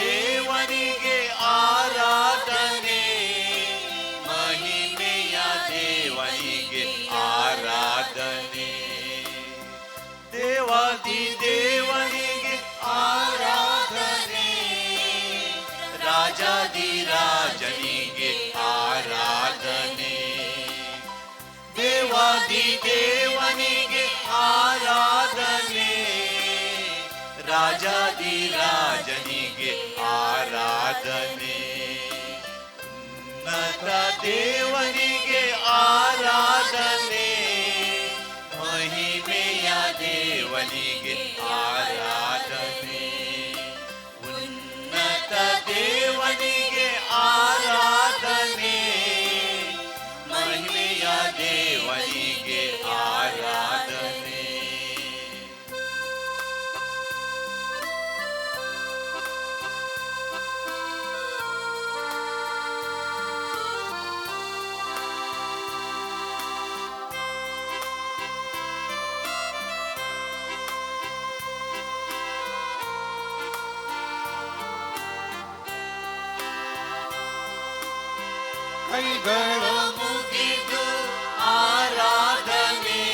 ದೇವನಿಗೆ ಆರಾಧನೆ, ಮಹಿಮೆಯ ದೇವನಿಗೆ ಆರಾಧನೆ. ದೇವಾದಿ ದೇವನಿಗೆ ಆರಾಧನೆ, ರಾಜಾದಿ ರಾಜನಿಗೆ ಆರಾಧನೆ. ದೇವಾದಿ ದೇವನಿಗೆ ಆರಾಧನೆ, ರಾಜಾದಿ ರಾಜನಿಗೆ ಆರಾಧನೆ. ಉನ್ನತ ದೇವನಿಗೆ ಆರಾಧನೆ, ಮಹಿಮೆಯ ದೇವನಿಗೆ ಆರಾಧನೆ. ಉನ್ನತ ದೇವನಿಗೆ ಆರಾಧನೆ, ಮಹಿಮೆಯ ದೇವನಿಗೆ ಆರಾಧನೆ. ಕೈಗಳ ಮುಗಿದು ಆರಾಧನೆ,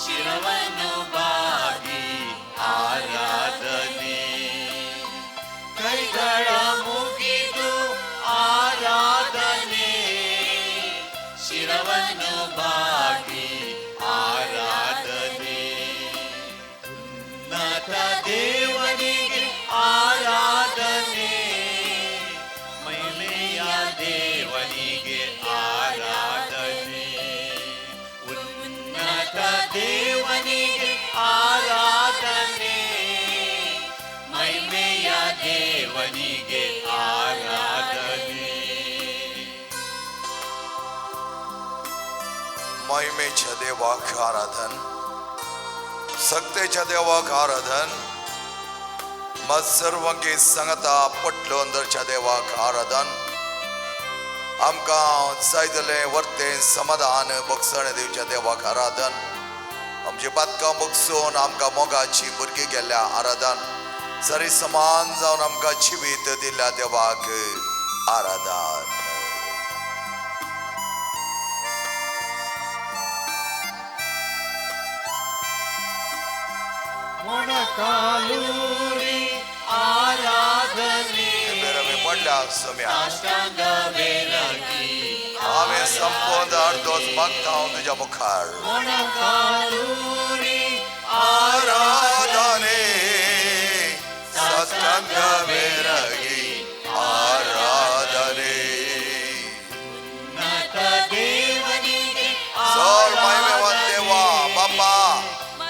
ಶಿರವನ್ನು ಬಾಗಿ ಆರಾಧನೆ. ಕೈಗಳ ಮುಗಿದು ಆರಾಧನೆ, ಶಿರವನ್ನು ಬಾಗಿ ಆರಾಧನೆ. ಉನ್ನತ ದೇವನಿಗೆ ಆರಾಧನೆ, ಮಹಿಮೆಯ ದೇವನಿಗೆ ಆರಾಧನೆ. ಉನ್ನತ ದೇವನಿಗೆ ಆರಾಧನೆ, ಮಹಿಮೆಯ ದೇವನಿಗೆ ಆರಾಧನೆ. महिमेच्या देवाक आराधन, सक्तेच्या देवाक आराधन, मत सर्वांगी सांगता पटलो अंदरच्या देवाक आराधन. आमकां जाय जालें वर्तें समाधान बक्षण दिवच्या देवाक आराधन. आमची बातकां बगसून आमकां मोगाची भुरगीं गेल्ल्या आराधन. सरी समान जावन आमकां जिवीत दिल्ल्या देवाक आराधन. ಮೊಣಕಾಲೂರಿ ಆರಾಧನೆ, बेरवे पडल्या सम्या ಸಾಷ್ಟಾಂಗವೆರಗಿ हांवें संपूर्ण अर्दोस मागता हांव तुज्या मुखार. ಮೊಣಕಾಲೂರಿ आराधने, साष्टांग वेरगी आराधने. ಉನ್ನತ ದೇವನಿಗೆ सर महिमेवान देवा बापा,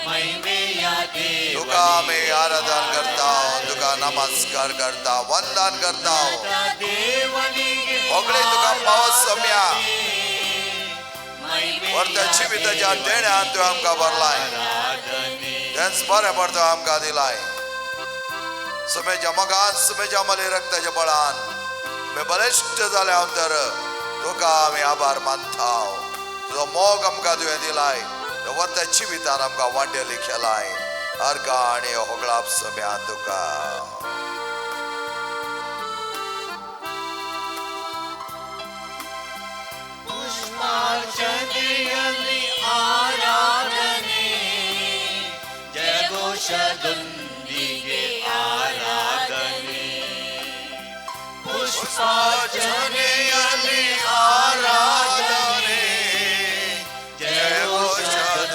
ಮಹಿಮೆಯ तुका आमी आराधन करता, तुका नमस्कार करता, वंदन करता. ದೇವನಿಗೆ होगळे तुका पावस सम्या ಮಹಿಮೆಯ वर्त्या जिविताच्या देण्यान तुवें आमकां भरलाय, ಆರಾಧನೆ. तेंच बरें पडतो आमकां दिलाय. सुमेच्या मोगान, सुमेच्या मली रक्ताच्या बळान मी बळिश्ट जाले हांव, तर तुका आमी आभार मानता. तुजो मोग आमकां तुवें दिलाय, तो वर्त्या जिवितान आमकां वांटेली केलाय. अर्घा आनी होगळाप सम्या तुका. ಪುಷ್ಪಾರ್ಚನೆಯಲ್ಲಿ ಆರಾಧನೆ, ಜಯಘೋಷದೊಂದಿಗೆ ಆರಾಧನೆ. ಪುಷ್ಪಾರ್ಚನೆಯಲ್ಲಿ ಆರಾಧನೆ, ಜಯಘೋಷದೊಂದಿಗೆ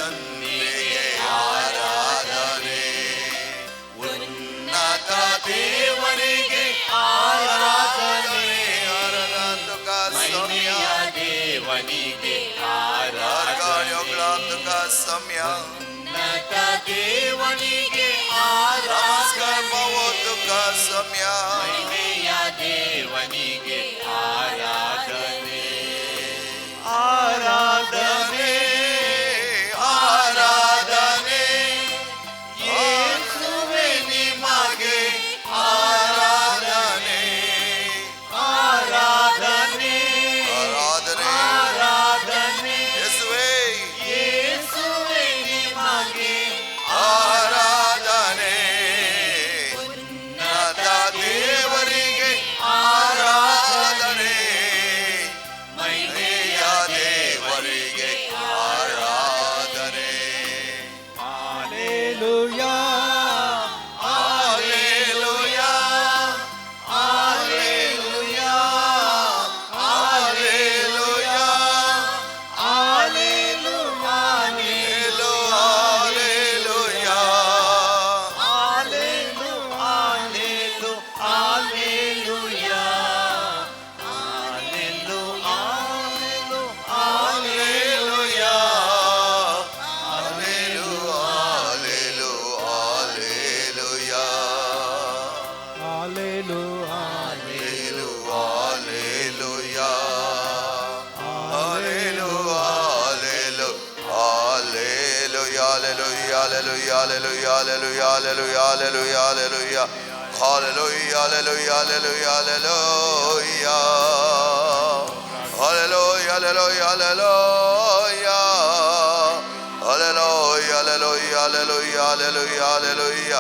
ಆರಾಧನೆ. ಉನ್ನತ ದೇವನಿಗೆ ಆರಾಧನೆ, तुका ಮಹಿಮೆಯ सम्या ದೇವನಿಗೆ अर्घा आनी ಆರಾಧನೆ. होगळाप तुका सम्या. ಉನ್ನತ ದೇವನಿಗೆ नमस्कार ಆರಾಧನೆ, पावो तुका सम्या. ಮಹಿಮೆಯ ದೇವನಿಗೆ ಆರಾಧನೆ, ಆರಾಧನೆ, ಆರಾಧನೆ, ಯೇಸುವೆ ನಿಮಗೆ ಆರಾಧನೆ, ಆರಾಧನೆ, ಆರಾಧನೆ, ಆರಾಧನೆ, ಯೇಸುವೇ ಯೇಸುವೆ ನಿಮಗೆ ಆರಾಧನೆ, Alleluia, Alleluia, Alleluia, Alleluia, Alleluia, Alleluia. Alleluia, Alleluia, Alleluia, Alleluia, Alleluia, Alleluia, Alleluia, Alleluia, Alleluia, Alleluia, Alleluia, Alleluia, Alleluia, Alleluia, Alleluia, Hallelujah, Alleluia, Alleluia, Alleluia. Hallelujah, Alleluia, Alleluia. Hallelujah, Alleluia, Alleluia, Alleluia, Alleluia.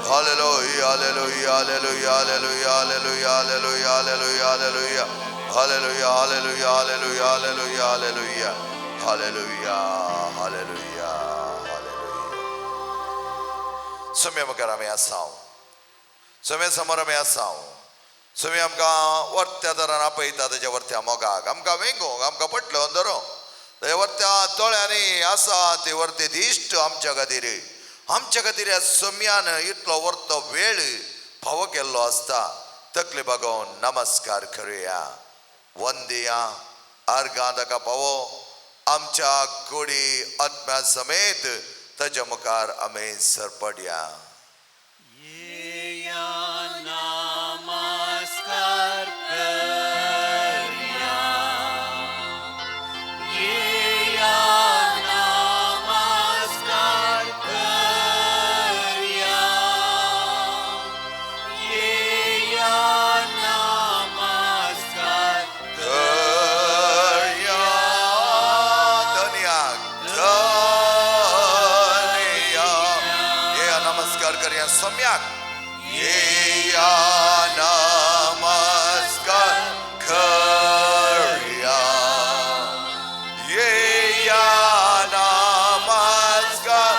Hallelujah, Alleluia, Alleluia, Alleluia, Alleluia, Alleluia, Alleluia, Alleluia. Hallelujah, Hallelujah, Alleluia, Alleluia, Alleluia. Hallelujah, Hallelujah, Hallelujah. सुम्या मुखार आमी आसा, सुम्या समोर आमी आसा. सुमी आमकां वरत्या दरान आपयता, तेज्या वरत्या मोगाक आमकां वेंगोंक, आमकां पटलो धरोंक. तेज्या वरत्या दोळ्यांनी आसा ती वरती दिश्ट आमच्या खातीर. आमच्या खातीर ह्या सुम्यान इतलो वरतो वेळ फावो केल्लो आसता. तकली बागोवन नमस्कार करुया, वंदिया, आर्गां ताका पावो. आमच्या कुडी आत्म्या समेत ताच्या मुखार आमी सरपडया. येया नमस्कार करया, येया नमस्कार करया, येया नमस्कार करया. धन्याक धन्या. येया नमस्कार करया सम्याक. येया नमस्कार करया, येया नमस्कार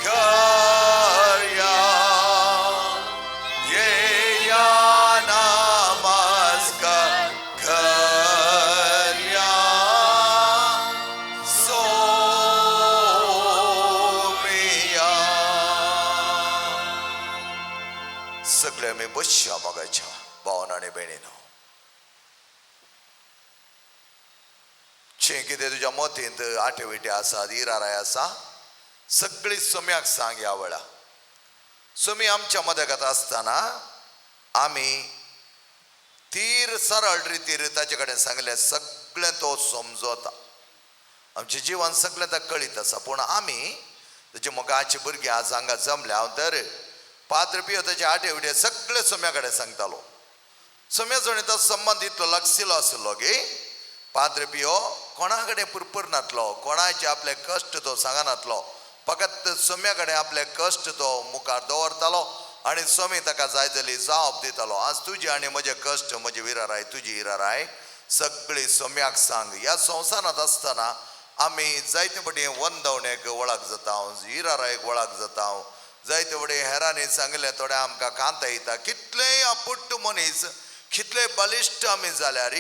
करया, येया नमस्कार करया सोमिया. सगळे आमी बसया. मोगाच्या भावन आनी भयणीनो, जें कितें तुज्या मतींत आटे विटे आसात, इराराय आसा, सगळी सोम्याक सांग. ह्या वेळा सोमी आमच्या मदगत आसतना आमी तीर सरळ रितीर ताचे कडेन सांगलें, सगळें तो समजता. आमचें जिवन सगळें ताका कळीत आसा. पूण आमी ताचे मोगाचे भुरगीं आज हांगा जमल्या. हांव तर पाद्र पियो ताचे आटे विटे सगळे सोम्या कडेन सांगतालो. सोम्याचो आनी तो संबंद इतलो लागशिल्लो आशिल्लो की पाद्र पियो कोणा कडेन पुरपूर नातलो, कोणाचे आपले कश्ट तो सांगनातलो. फकत सोम्या कडेन आपले कश्ट तो मुखार दवरतालो आनी सोमी ताका जाय जाली जाप दितालो. आज तुजे आनी म्हजे कश्ट, म्हजे विराराय, तुजी इराराय सगळी सोम्याक सांग. ह्या संवसारांत आसतना आमी जायते फावटी वंदवणेक वळख जाता, इरारायक वळख जाता. जायते फावटी हेरांनी सांगलें थोडें आमकां कांता येता. कितलेय अपुट्ट मनीस, कितलेय बलिश्ट आमी जाल्यार,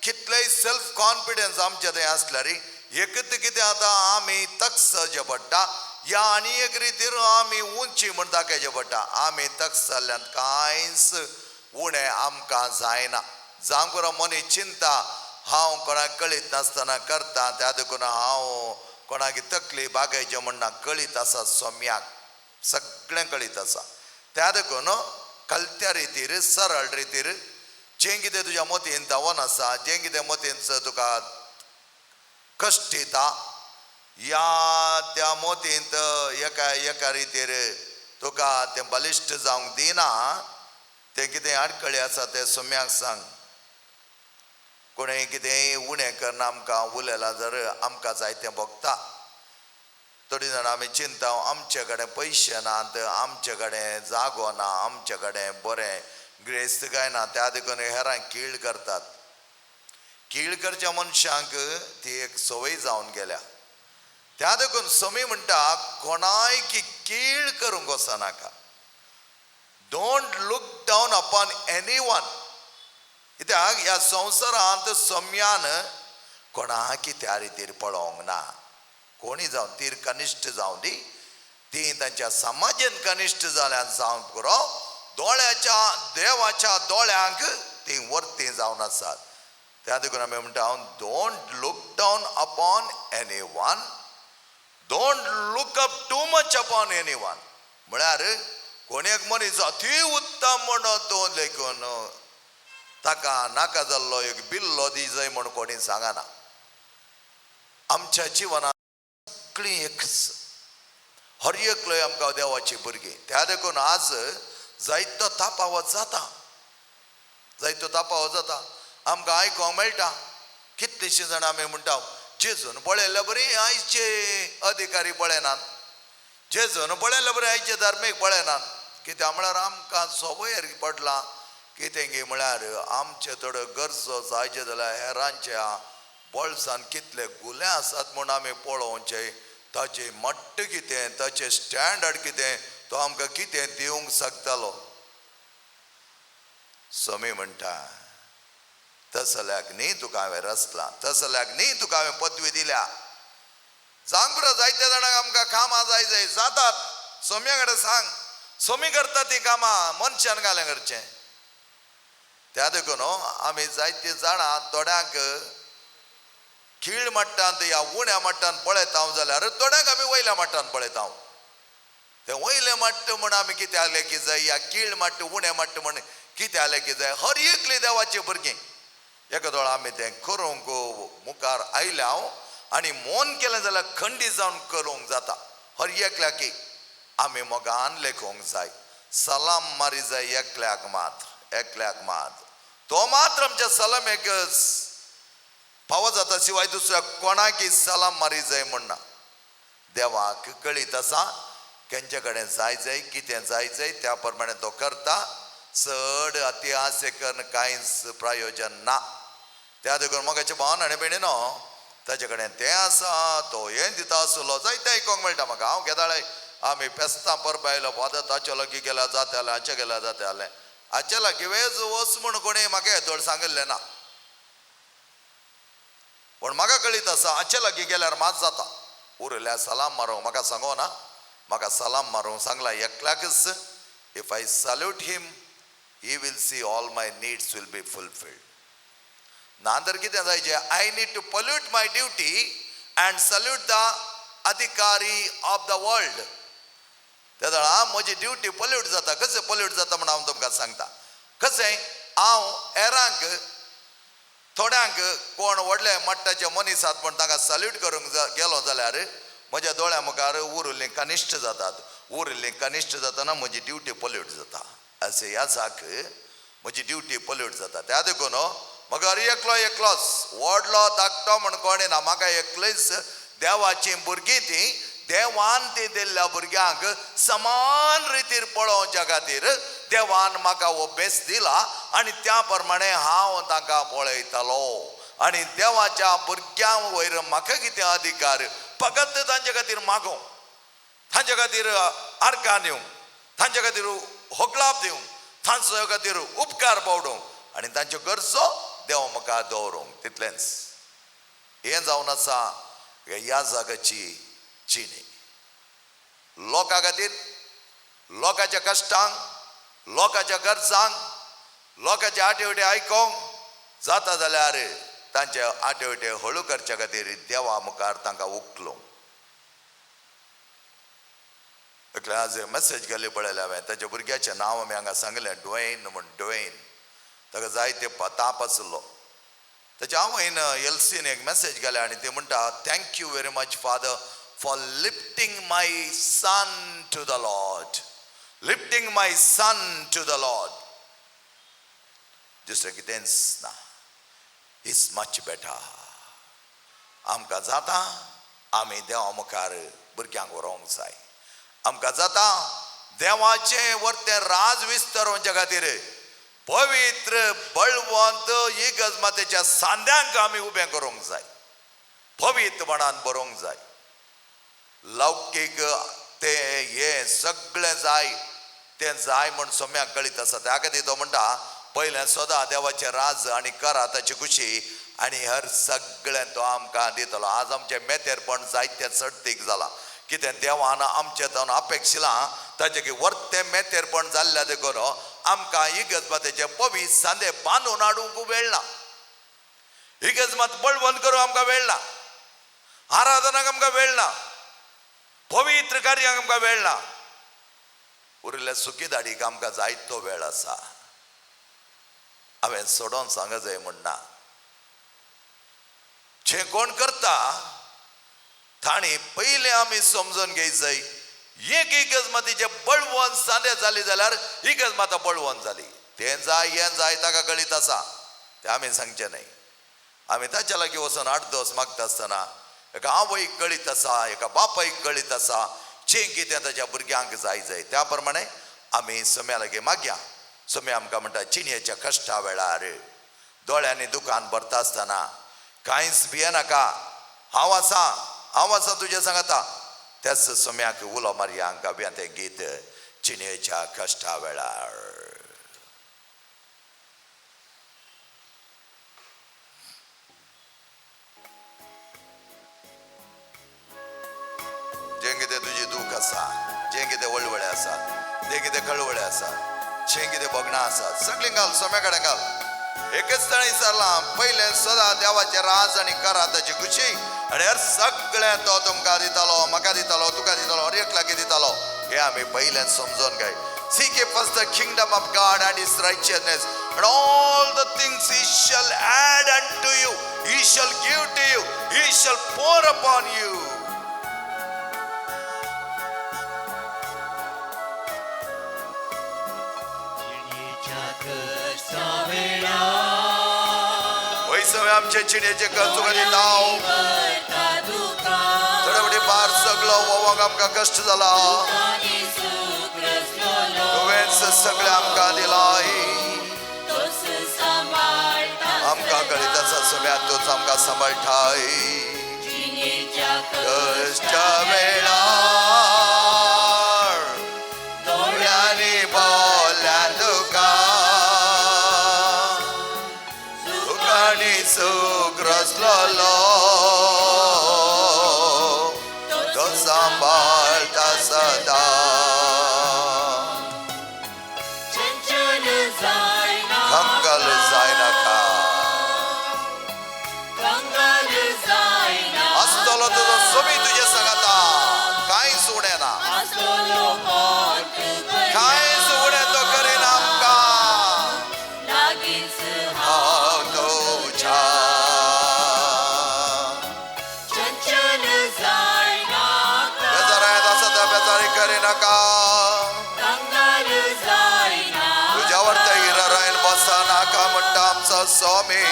कितलेय सेल्फ कॉन्फिडन्स आमचे थंय आसल्यार, एकत कितें आतां आमी तक्सचें पडटा या आनी एक रितीर आमी उंची म्हण दाखयचें पडटा. आमी तक्स जाल्ल्यान कांयच उणें आमकां जायना. जावंक पुरो मनीस चिंता हांव कोणाक कळीत नासतना करता, त्या देखून हांव कोणाक तकली बागयचें म्हणना. कळीत आसा सोम्याक, सगळें कळीत आसा. त्या देखून कलत्या रितीर सरळ रितीर जें कितें तुज्या मतीन धांवन आसा, जें कितें मतीन तुका कश्ट येता, या त्या मोतींत एका एका रितीर तुका तें बलिश्ट जावंक दिना, तें कितें आडखळी आसा तें सोम्याक सांग. कोणें कितेंय उणें करना आमकां उलयलां जर आमकां जायतें भोगता. थोडीं जाणां आमी चिंता आमचे कडेन पयशे नात, आमचे कडेन जागो ना, आमचे कडेन बरें गिरेस्त काय ना, त्या देखून हेरांक कीळ करतात. कीळ करच्या मनशांक ती एक संवय जावन गेल्या. त्या देखून समी म्हणटा कोणायकी कीळ करूंक वचनाका. Don't look down upon any one. कित्याक ह्या संवसारांत सम्यान कोणाकी त्या रितीर पळोवंक ना. कोणी जावं तीर कनिश्ठ जावं दी, ती तांच्या समाजेन कनिश्ठ जाल्यान जावंक पुरो, दोळ्याच्या देवाच्या दोळ्यांक ती वर्ती जावन आसात. त्या देखून आमी म्हणटा, don't look down upon any one, don't look up too much upon any one. म्हळ्यार कोणी एक मनीस अती उत्तम म्हणून तूं लेखून ताका नाका जाल्लो एक बिल्लो दी जाय म्हूण कोणी सांगना. आमच्या जिवनांत सगळीं एकच, हर एकलोय आमकां देवाची भुरगीं. त्या देखून आज जायतो तापावत जाता, जायतो तापावत जाता. आमकां आयकोंक मेळटा कितलींशीं जाणां आमी म्हणटा जेजून पळयल्ले बरी आयचे अधिकारी पळयनात, जेजून पळयल्ले बरी आयचे धार्मीक पळयनात. कित्याक म्हळ्यार आमकां संवय पडलां कितें गी म्हळ्यार आमचे थोड्यो गरजो जायचे जाल्यार हेरांच्या बोल्सान कितले गुले आसात म्हूण आमी पळोवचें, ताचें मट्ट कितें, ताचें स्टँडर्ड कितें, तो आमकां कितें दिवंक शकतालो. समी म्हणटा तसल्याक न्ही तुका हांवें रचलां, तसल्याक न्ही तुका हांवें पदवी दिल्या. सांग पुरो जायते जाणांक आमकां कामां जाय जाय जातात. सोम्या कडेन सांग, सोमी करता ती कामां मनशान घालें करचें. त्या देखून आमी जायतीं जाणां थोड्यांक खीळ मट्टान या उण्या मट्टान पळयता जाल्यार थोड्यांक आमी वयल्या मट्टान पळयता. ते वयले मट्ट म्हण आमी कित्याक लेखी जाय, या कीळ मट्ट उणे मट्ट म्हण कित्याक लेखी जाय. हर एकली देवाची भुरगीं एका आमी तें करूंक मुखार आयल्या हांव आनी मोन केलें जाल्यार खंडी जावन करूंक जाता. हर एकल्याकी आमी मोगान लेखूंक जाय, सलाम मारी जाय एकल्याक मात्र, एकल्याक मात्र. तो मात्र आमच्या सलामेक फावो जाता, शिवाय दुसऱ्या कोणाकी सलाम मारी जाय म्हणना. देवाक कळीत आसा केंचे कडेन जाय जाय कितें जाय जाय त्या प्रमाणे तो करता. चड अति आसे करून कांयच प्रयोजन ना. त्या देखून मोगाचे भावन आनी भयणीनो ताचे कडेन तें आसा, तो हें दिता आसलो जायते आयकोंक मेळटा म्हाका. हांव केदाळे आमी पेस्तां परब आयलो फादर ताचे लागीं गेल्या जातालें, हाचे गेल्या जातालें, हाचे लागीं वेज वच म्हूण कोणी म्हाका येदोळ सांगिल्लें ना, पूण म्हाका कळीत आसा हाचे लागीं गेल्यार मात जाता. उरल्या सलाम मारूंक म्हाका सांगो ना, म्हाका सलाम मारूंक सांगला एकल्याकच. If I salute him he will see all my needs will be fulfilled. ना तर कितें जायचें, I need to pollute my duty and salute the अधिकारी ऑफ the world. त्या वेळा म्हजी ड्युटी पोल्यूट जाता. कशें पोल्यूट जाता म्हूण हांव तुमकां सांगता. कशें हांव हेरांक थोड्यांक कोण व्हडले मट्टाचे मनीस आसात म्हूण तांकां सल्यूट करूंक गेलो जाल्यार म्हज्या दोळ्या मुखार उरिल्लीं कनिश्ठ जातात. उरिल्लीं कनिश्ठ जातना म्हजी ड्युटी पोल्यूट जाता. अशें ह्या जाक म्हजी ड्युटी पोल्यूट जाता. त्या देखून म्हाका एकलो एकलोच व्हडलो धाकटो म्हण कोणें ना, म्हाका एकलेच देवाची भुरगीं ती देवान ती दिल्ल्या भुरग्यांक समान रितीर पळोवच्या खातीर देवान म्हाका हो बेस दिला आनी त्या प्रमाणे हांव तांकां पळयतालो. आनी देवाच्या भुरग्यां वयर म्हाका कितें अधिकार, फकत तांचे खातीर मागोवंक, तांचे खातीर आर्गां दिवंक, तांचे खातीर होगलाप दिवंक, तांचे खातीर उपकार पावडूंक आनी तांच्यो गरजो देव म्हाका दवरूंक, तितलेंच. हें जावन आसा ह्या जाग्याची जिणी. लोकां खातीर, लोकांच्या कश्टांक, लोकांच्या गरजांक, लोकांचे आटेवटे आयकोंक जाता जाल्यार तांचे आटेवटे हळू करच्या खातीर देवा मुखार तांकां उखलूंक. एकले आज मॅसेज गेल्ली पळयलें हांवें, ताच्या भुरग्याचें नांव आमी हांगा सांगलें, ड्वेन म्हूण. ड्वेन ताका जायते ताप आसलो. ताच्या आवयन एलसीन एक मॅसेज घाल्या आनी ती म्हणटा, thank you very much father for lifting my son to the Lord, lifting my son to the Lord. दुसरें कितेंच ना, is much better. आमकां जाता आमी देवा मुखार भुरग्यांक व्हरूंक जाय. आमकां जाता देवाचें वर्तें राज विस्तारोवच्या खातीर पवित्र बळवंत इगर्ज मातेच्या सांद्यांक आमी उबें करूंक जाय, पवित्रपणान बरोवंक जाय. लौकीक ते हे सगळें जाय तें जाय म्हण सोम्याक कळीत आसा. त्या खातीर तो म्हणटा पयलें सदां देवाचें राज आनी करा ताची खुशी आनी हर सगळें तो आमकां दितलो. आज आमचें मेतेरपण जायतें चडतीक जालां. कितें देवान आमचें तावन अपेक्षिलां ताचें की वर्तें मेतेरपण जाल्ल्या देखून आमकां इगर्ज मातेचे पवित्र सांदे बांदून हाडूंक वेळ ना. इगर्ज मात बळवंत करूंक आमकां वेळ ना, आराधनाक आमकां वेळ ना, पवित्र कार्यांक आमकां वेळ ना. उरिल्ल्या सुकी दाडीक आमकां जायतो वेळ आसा. हांवें सोडोवन सांग जाय म्हण ना. जे कोण करता ताणी पयलें आमी समजून घेय जाय. एक इगर्ज मातीचे बळवंत सांदे जाली जाल्यार इगर्ज माता बळवंत जाली. तें जाय हें जाय ताका कळीत आसा, तें आमी सांगचें न्हय. आमी ताच्या लागीं वचून 8 दीस मागता आसतना एका आवयक कळीत आसा, एका बापायक कळीत आसा जें कितें ताच्या भुरग्यांक जाय जाय. त्या प्रमाणे आमी सम्या लागीं मागया. सम्या आमकां म्हणटा चिणयेच्या कश्टा वेळार दोळ्यांनी दुकान भरता आसतना कांयच भियेनाका, हांव आसा, हांव आसा तुजें सांगता. त्याच सम्याक उलो मारया गावया तें गीत चिणयेच्या कश्टा वेळार. जें कितें तुजी दूख आसा, जें कितें वळवळे आसा, जें कितें कळवळे आसा, जें कितें भोगणां आसा, सगळीं घाल सम्या कडेन घाल. एकच ताणें विचारलां पयलें सदां देवाचें राज आनी करा ताची खुशी आनी हर सगळें तो तुमकां दितालो, म्हाका दितालो, तुका दितालो, हर एक लागीं दितालो. हें आमी पयलें समजून घे. Seek ye first the kingdom of God and his righteousness, and all the things he shall add unto you, he shall give to you, he shall pour upon you. आमचे चिणयेचे कष्ट तुका दिता. थोडे फावटी पार सगलो वोवंक आमकां कश्ट जाला, तुवेंच सगळें आमकां दिलाय. आमकां कळीत आसा सगळ्यात तूंच आमकां सांबाळटाय. कश्टा वेळार दोळ्यांनी बोल्या तुका सुख रसलो तो सांबाळटा सदा. कंगाल जायनाका, आसतलो तुजो सोबी तुजे सांगता, कांयच उणें ना, कांयच उणें तो करिना आमकां. तुज्यावर ते हिरा रायल बसा नाका म्हणटा आमचो स्वामी.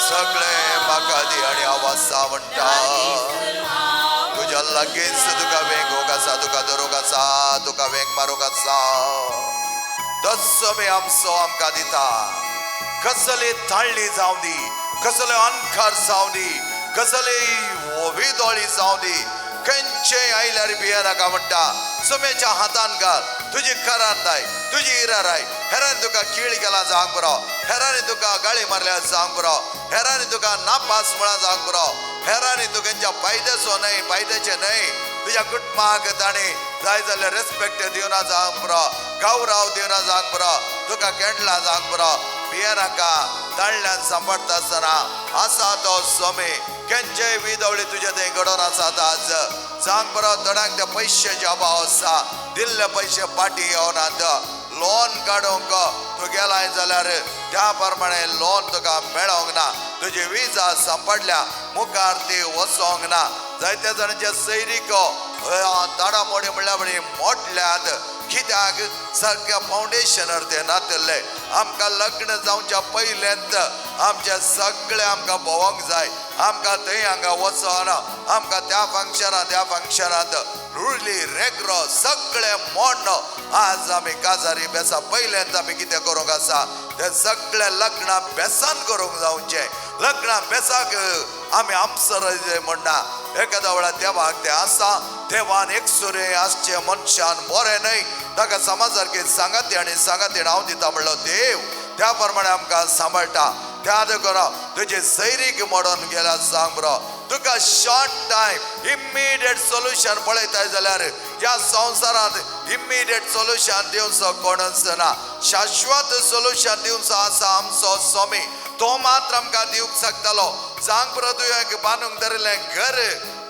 सगळे म्हाका दी आनी आवाज म्हणटा तुज्या लागींच तुका वेंगोवंक आसा, तुका धरूंक आसा, तुका वेंग मारूंक आसा. तसो मी आमचो आमकां दिता. कसली ताळ्ळी जावं दी, कसले अणकार जावं दी, कसली विदोळी जावं दी, खंयचेय आयल्यार भियेनाका म्हणटा. सुमेच्या हातान घाल, तुजी करान दाय, तुजी इरा राय. हेरांनी तुका किळ केला जावंक पुरो, हेरांनी तुका गाळी मारल्या जावंक पुरो, हेरांनी तुका नापास म्हळा जावंक पुरो, हेरांनी तुका खंयच्या फायद्याचो न्हय, फायद्याचें न्हय, तुज्या कुटुंबाक ताणें जाय जाल्यार रेस्पेक्ट दिवना जावंक पुरो, गौरव दिवना जावंक पुरो, तुका केंडला जावंक पुरो. भियेनाका, ताळ्ळ्यान सांबाळटा आसतना आसा तो स्वामी. खंयचेय विदवळी तुजे थंय घडोवन आसात आज सांग बरो. थोड्यांक त्या पयशांचे अभाव आसा, दिल्ले पयशे फाटीं येवनात. लोन काडूंक तूं गेलाय जाल्यार त्या प्रमाणे लोन तुका मेळोंक ना. तुजी विजा सांपडल्या मुखार ती वचोंक ना. जायत्या जाणांचे सैरिको दाडामोडी म्हणल्यार बरी मोडल्यात. कित्याक सारक्या फावंडेशनार ते नातिल्ले. आमकां लग्न जावच्या पयलेंत आमचे सगळे आमकां भोवंक जाय, आमकां थंय हांगा वचोन आमकां त्या फंक्शनात त्या फंक्शनात रुळली रेग्रो सगळे मोडण. आज आमी काजारी बेसा पयलेंत आमी कितें करूंक आसा तें सगळें लग्नां बेसान करूंक जावचें. लग्नां बेसाक आमी आमसर म्हणना. एखाद्या वेळार देवाक तें आसा, देवान एकसुरे आसचे मनशान बरें न्हय, ताका समाजारके सांगाती आनी सांगाती हांव दिता म्हणलो देव त्या प्रमाणे आमकां सांबाळटा. त्या देखून तुजे सैरीक मोडून गेल्या सांग बरो, तुका शॉर्ट टायम इमिडिएट सोल्युशन पळयताय जाल्यार ह्या संवसारांत इमिडिएट सोल्युशन दिवचो कोणूच ना. शाश्वत सोल्युशन दिवचो आसा आमचो स्वामी, तो मात्र आमकां दिवंक शकतालो. सांग बरो, तुवें बांदूंक धरिल्लें घर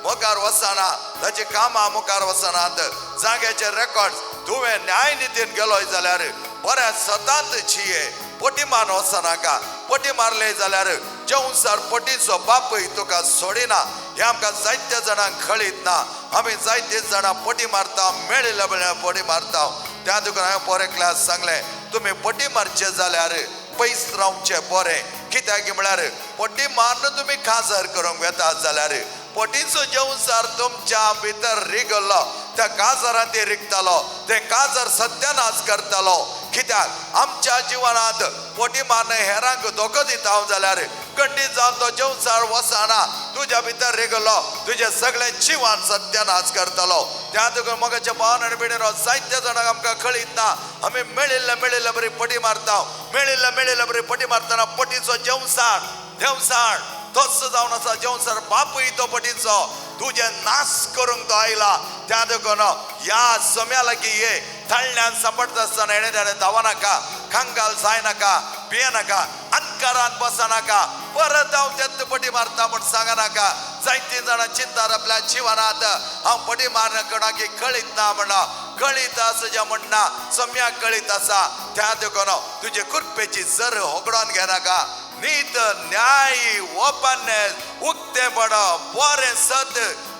मुखार वचना, ताची कामां मुखार वचनात, जाग्याचे रेकॉर्ड तुवें न्यायनितीन गेलोय जाल्यार बऱ्या सदांच जिये, पटी मारून वचनाका. पटी मारले जाल्यार जेवसार पटीचो बापूय तुका सोडिना. हें आमकां जायत्या जाणांक कळीत ना. आमी जायते जाणां पटी मारता, मेळिल्ल्या वेळार पटी मारता. त्या देखून हांवें बरें क्लास सांगलें, तुमी पटी मारचे जाल्यार पयस रावचें बरें. कित्याक म्हळ्यार पटी मारून तुमी काजार करूंक वेतात जाल्यार पटीचो जेवसार तुमच्या भितर रिगल्लो, त्या काजारान ते रिगतालो, ते काजार सत्यानाश करतालो. कित्याक आमच्या जिवनांत पटी मारून हेरांक धोको दिता हांव जाल्यार खंडीत जावन तो जेवसार वचना, तुज्या भितर रिगल्लो, तुजें सगळें जिवन सत्यानाश करतालो. त्या देखून मोगाच्या भावान आनी भयणीनो, जायत्या जाणांक आमकां कळीत ना, आमी मेळिल्ले मेळिल्ले बरी पटी मारता, मेळिल्ले मेळिल्ले बरी पटी मारतना पटीचो जेवसार देवसार तोच जावन आसा. जेवसार बापूय तो पटीचो तुजें नाश करूंक तो आयला. त्या देखून ह्या सम्या लागीं ये, ताळल्यान सांपडटा आसतना हेणें तेणें धांवनाका, कंगाल जायनाका, पियेनाका, अनकारान बसनाका, परत हांव तेच पटी मारता म्हूण सांगनाका. जायतीं जाणां चिंतात आपल्या जिवनांत हांव पटी मारना कोणाक कळीत ना म्हणा, कळीत आसा जें म्हणना सम्याक कळीत आसा. त्या देखून तुजे कृपेची जर होगडोन घेनाका. नीत, न्याय, ओपननेस, उक्तेपण, बरें सत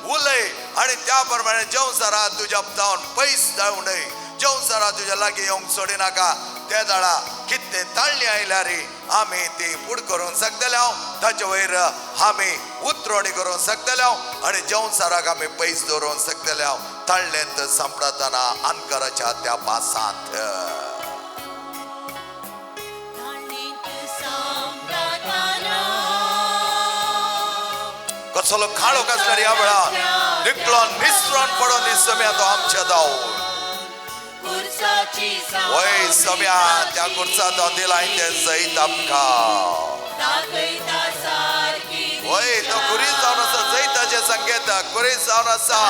उलय आनी त्या प्रमाणे जेवसारा तुज्या जावन पयस जावं न्हय, जेवसारा तुज्या लागीं येवंक सोडिनाका. ते दाळा कितें ताळणी आयल्यार आमी ती फूड करूंक शकतले हांव, ताचे वयर आमी उतरवणी करूंक शकतले हांव आनी जेवसाराक आमी पयस दवरूंक शकतले हांव. ताळणेंत सांपडतना अनकराच्या त्या पासांत कसलो काळोख आसल्यार ह्या वेळार निकलोन निसरोन पडोन दी सम्या तो आमच्या दावून. वय सम्या त्या कुर्सा तो दिला तें जैत आमकां. वय तो कुरीस जावन आसा जैताचें संकेत, कुरीस जावन आसा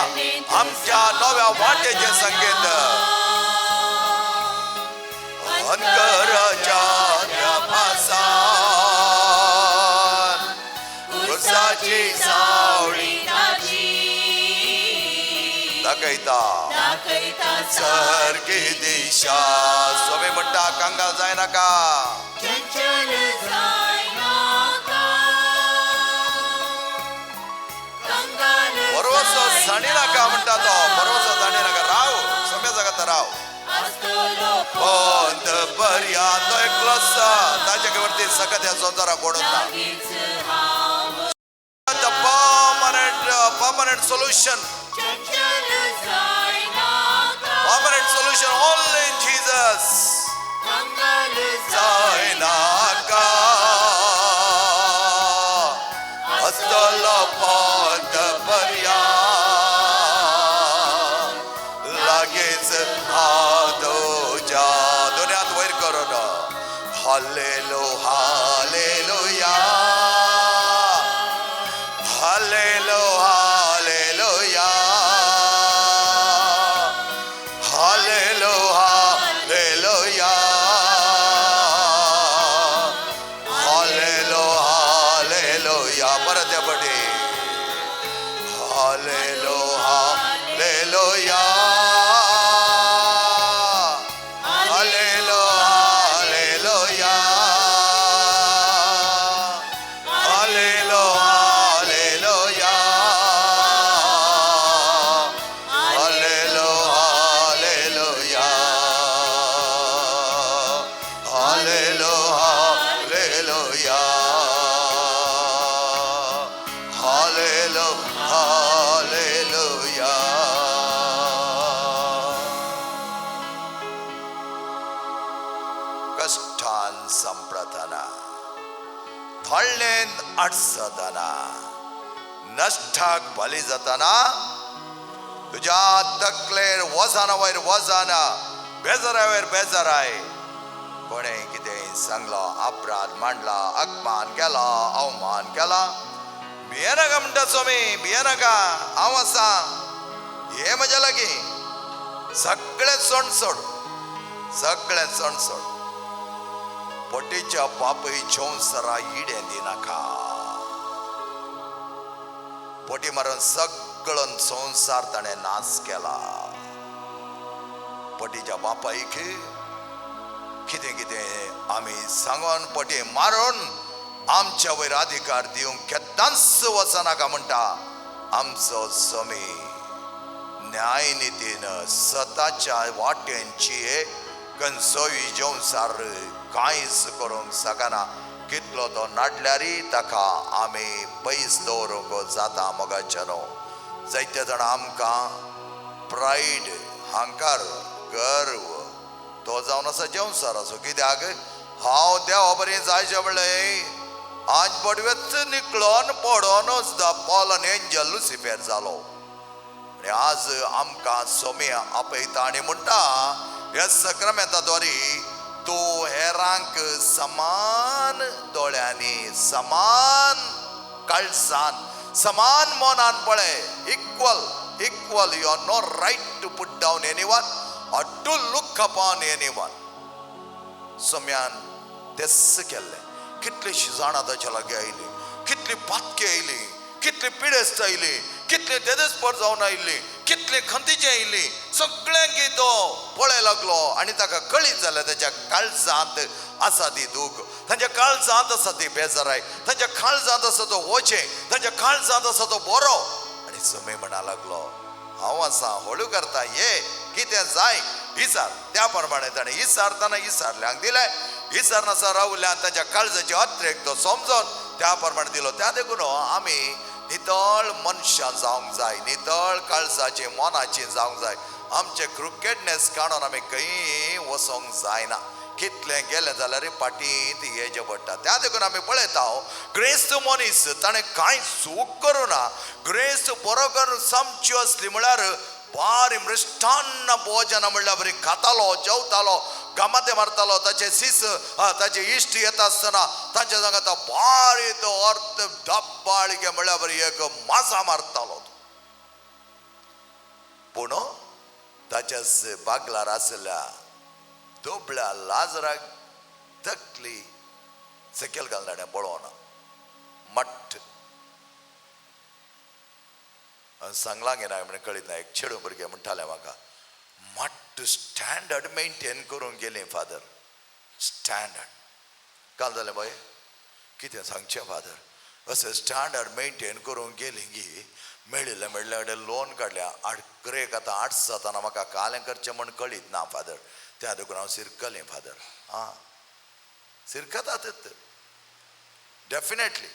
आमच्या नव्या वाटेचें संकेत. अंतराच्या त्या पासान कुर्साची सावळी दाखयता सारकी दिशा. स्वामी म्हणटा कंगाल जायनाका, भरवसो जाणी नाका म्हणटा तो, भरवसो जाणी नाका, राव सम्या जागता राव पंत पर्या तो एकलोच ताच्या वरती सकत ह्या संवसाराक कोणूच ना. The permanent solution, permanent solution only in Jesus. जायनाका आसतलो पंत पर्या लागींच हात तुज्या. दोनी हात वयर करून hallelujah, hallelujah, hallelujah, hallelujah, hallelujah, hallelujah, hallelujah, hallelujah. परत या पटी hallelujah, hallelujah, hallelujah, hallelujah, hallelujah, hallelujah, hallelujah, hallelujah, hallelujah, hallelujah, hallelujah, hallelujah. थळ्ळेन आडसतना नश्टाक बली जातना तुज्या तकलेर वजना वयर वजना बेजारा वयर बेजाराय कोणें कितें सांगलो अपराध मांडला अपमान केला अवमान केला भियेनाका म्हणटा स्वामी भियेनाका हांव आसा हे म्हज्या लागीं सगळें सणसोड सगळें सणसोड पोटीच्या बापय संवसारा इडें दिनाका पोटी मारून सगळो संवसार ताणें नाश केला पटीच्या बापायक कितें कितें आमी सांगोन पटी मारून आमच्या वयर अधिकार दिवंक केन्नाच वचनाका म्हणटा आमचो स्वामी न्यायनितीन सताच्या वाटेंची कन्सोवी संवसार कांयच करूंक शकना कितलो तो नाडल्यारय ताका आमी पयस दवरूंक जाता मोगाच्या न्हू जायते जाणां आमकां प्रायड हांकार गर्व तो जावन आसा संवसाराचो कित्याक हांव देवा बरें जायचें म्हणलें आज पडवेच निकळोन पडोनच the fallen angel Lucifer जालो आनी आज आमकां सोमी आपयता आनी म्हणटा ह्या सक्रामेंता द्वारे तूं हेरांक समान दोळ्यांनी समान काळजान समान मनान पळय equal equal you are no right to put down anyone or to look upon anyone. सोम्यान तेच केल्लें कितलीशीं जाणां ताच्या लागीं आयलीं कितली पातकी आयली कितली पिडेस्त आयली कितली तेदेसपर जावन आयिल्ली कितली खंतीची आयिल्ली सगळ्यांक तो पळय लागलो आनी ताका कळीत जालें ताच्या काळजांत आसा ती दूख तांच्या काळजांत आसा ती बेजाराय तांच्या काळजांत आसा तो वचें तांच्या काळजांत आसा तो बरो आनी समी म्हणा लागलो हांव आसा हळू करता ये कितें जाय इसार त्या प्रमाणे ताणें इसारतना इसारल्यांक दिलें इसारनासा रावल्यान ताच्या काळजाची अत्रेक तो समजून त्या प्रमाणे दिलो. त्या देखून आमी नितळ मनशां जावंक जाय नितळ काळजाची मनाची जावंक जाय. आमचे क्रिकेटनेस काडून आमी खंय वचोंक जायना कितलें गेलें जाल्यार फाटीं येचें पडटा. त्या देखून आमी पळयता ग्रेस्त मनीस ताणें कांय चूक करूं ना ग्रेस्त बरोबर सामची असली म्हळ्यार भारी मृष्टान्न भोजन म्हणल्यार बरी खातालो जेवतालो गमाते मारतालो. ताचे सीस ताचे इश्ट येता आसतना ताच्या जागा तो भारी तो अर्थ धब्बाळगे म्हणल्यार बरी एक मासा मारतालो. पूण ताच्याच बागलार आशिल्ल्या दुबळ्या लाजराक तकली सकयल घालून ताणें पळोवना मठ सांगलां गे ना म्हणून कळीत ना. एक चेडूं भुरगें म्हणटालें म्हाका मट्ट स्टँडर्ड मेनटेन करूंक गेलीं फादर स्टँडर्ड. काल जालें बाय कितें सांगचें फादर अशें स्टँडर्ड मेनटेन करूंक गेलीं गी मेळिल्लें मेळिल्ले कडेन लोन काडल्या आडक्रेक आतां आठ जाताना म्हाका कालें करचें म्हण कळीत ना फादर. त्या देखून हांव सिरकलें फादर. आं सिरकतात डेफिनेटली.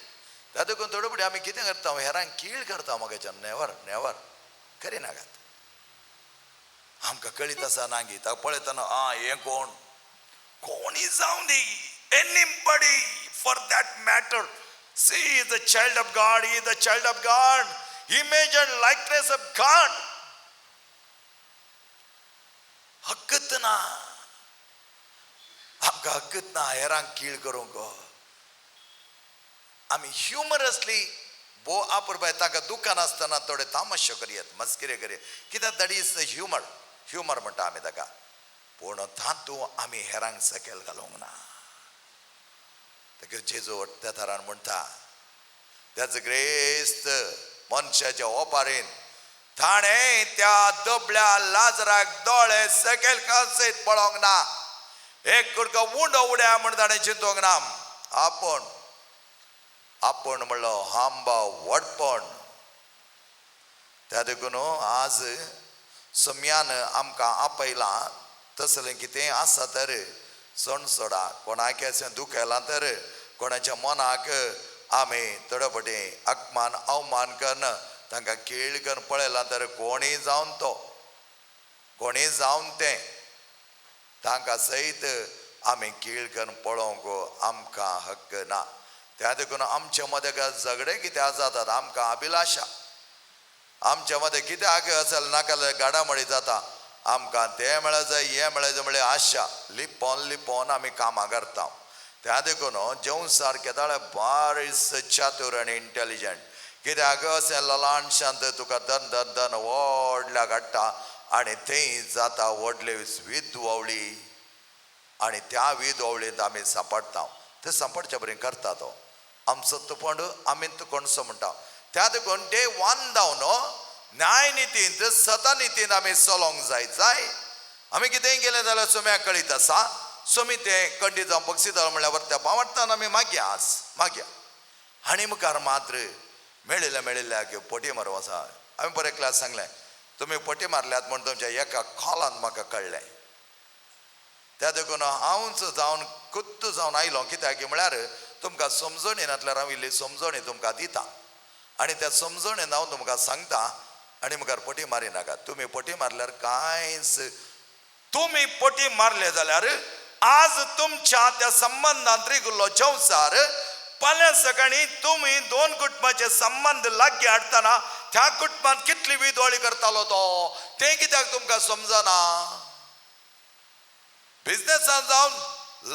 त्या देखून थोडे फुडें आमी कितें करता हेरांक कीळ करता म्हाका नेवर नेवर करिनाकात. आमकां कळीत आसा ना गी ताका पळयतना आं हें कोण कोणी जावं दी anybody for that matter see is the child of God is the child of God image and likeness of God. हक्कत ना आमकां हक्कत ना हेरांक कीळ करूंक. आमी ह्युमरसली भो आपुरबाय ताका दुकान आसतना थोडे तामाशो करयत मस्किरे करयत कित्याक that is humour humour म्हणटा आमी ताका. पूण तातूंत आमी हेरांक सकयल घालूंक ना. ताका जेजू त्या थरान म्हणटा त्याच ग्रेस्त मनशाच्या ओपारीन ताणें त्या दुबळ्या लाजराक दोळे सकयल कसयत पळोवंक ना. एक कुडको उंडो उड्या म्हण ताणें चिंतूंक ना. आपूण आपूण म्हणलो हांबा व्हडपण. त्या देखून आज सम्यान आमकां आपयलां तसलें कितें आसा तर सणसोडा कोणाक अशें दुखयलां तर कोणाच्या मनाक आमी थोडे फावटी अपमान अवमान करून तांकां खेळ करून पळयलां तर कोणीय जावन तो कोणीय जावन तें तांकां सयत आमी खेळ करून पळोवंक आमकां हक्क ना. त्या देखून आमच्या मदें झगडे कित्याक जातात, आमकां अभिलाशा आमच्या मदें कित्याक असेल नाका गाडामडी जाता, आमकां तें मेळ जाय हें मेळ जाय म्हळ्यार आशा लिपोन लिपोन आमी कामां करता. त्या देखून जेवसार केदाळे बारीस चातूर आनी इंटेलिजंट, कित्याक अशें ल्हानशांत तुका दन दन दन व्हडल्या काडटा आनी थंय जाता व्हडले वीद वावळी आनी त्या वीद वावळींत आमी सांपडटा. ते सांपडच्या बरें करता तो आमचो तुपण आमी तुकोणसो म्हणटा. त्या देखून डे वन जावन न्यायनितींत सतनितींत आमी चलोंक जाय जाय. आमी कितेंय केलें जाल्यार सोम्याक कळीत आसा, सोमी तें कंडी जावं बक्षी जावं म्हणल्यार त्या पावडटान आमी मागया आज मागया. आनी मुखार मात्र मेळिल्ल्या मेळिल्ल्याक पटी मारूं आसा. हांवें बरें क्लास सांगलें, तुमी पटी मारल्यात म्हूण तुमच्या एका कॉलान म्हाका कळ्ळें. त्या देखून हांवच जावन खुद्द जावन आयलो, कित्याक म्हळ्यार तुमकां समजणी नासल्यार हांव इल्ली समजणी तुमकां दिता आनी त्या समजणेन हांव तुमकां सांगता आनी मुखार पटी मारी नाका. तुमी पटी मारल्यार कांयच, तुमी पटी मारले जाल्यार आज तुमच्या त्या संबंदांत रिगुल्लो संवसार फाल्यां सकाळी तुमी दोन कुटुंबाचे संबंद लागीं हाडटना त्या कुटुंबांत कितली विदोळी करतालो तो तें कित्याक तुमकां समजना. बिजनेसान जावन,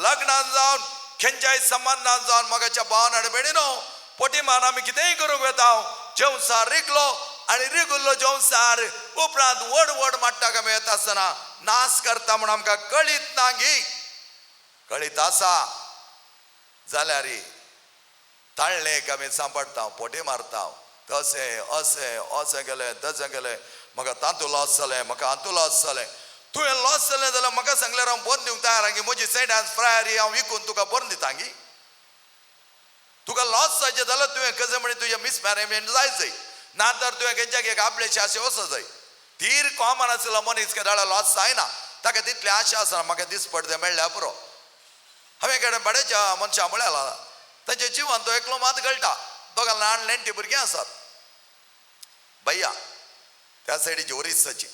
लग्नान जावन, खंयच्याय संबंदान जावन मगाच्या भावान आनी भयणीनो पटी मार आमी कितेंय करूंक वेता. जेवसार रिगलो आनी रिगुल्लो जेवसार उपरांत व्हड व्हड माट्टाक आमी येता आसतना नाश करता म्हूण आमकां कळीत ना गी, कळीत आसा जाल्यार ताळणेक आमी सांपडटा, पोटी मारता, तशें अशें अशें केलें तशें केलें, म्हाका तातूं लॉस जालें, म्हाका हातूं लॉस जालें. तुवें लॉस जालें जाल्यार म्हाका सांगल्यार हांव बरोवन दिवंक तयार गी, म्हजी सेंट फ्रायरी हांव विकून तुका बरोवन दिता गी. तुका लॉस जायचें जाल्यार तुवें कशें म्हणी तुजें मिसमॅनेजमेंट जाय जाय, ना तर तुवें खंयच्याक एक आपलेशें अशें वचो जाय. तीर कॉमन आशिल्लो मनीस केदाळा लॉस जायना, ताका तितली आशा आसना म्हाका दिसपडतें मेळ्ळ्यार पुरो. हांवें कडेन भाड्याच्या मनशां म्हळ्यार तांच्या जिवन तो एकलो मात कळटा, दोगां ल्हान नेण्टी भुरगीं आसात भैया त्या सायडीची ओरिसाची.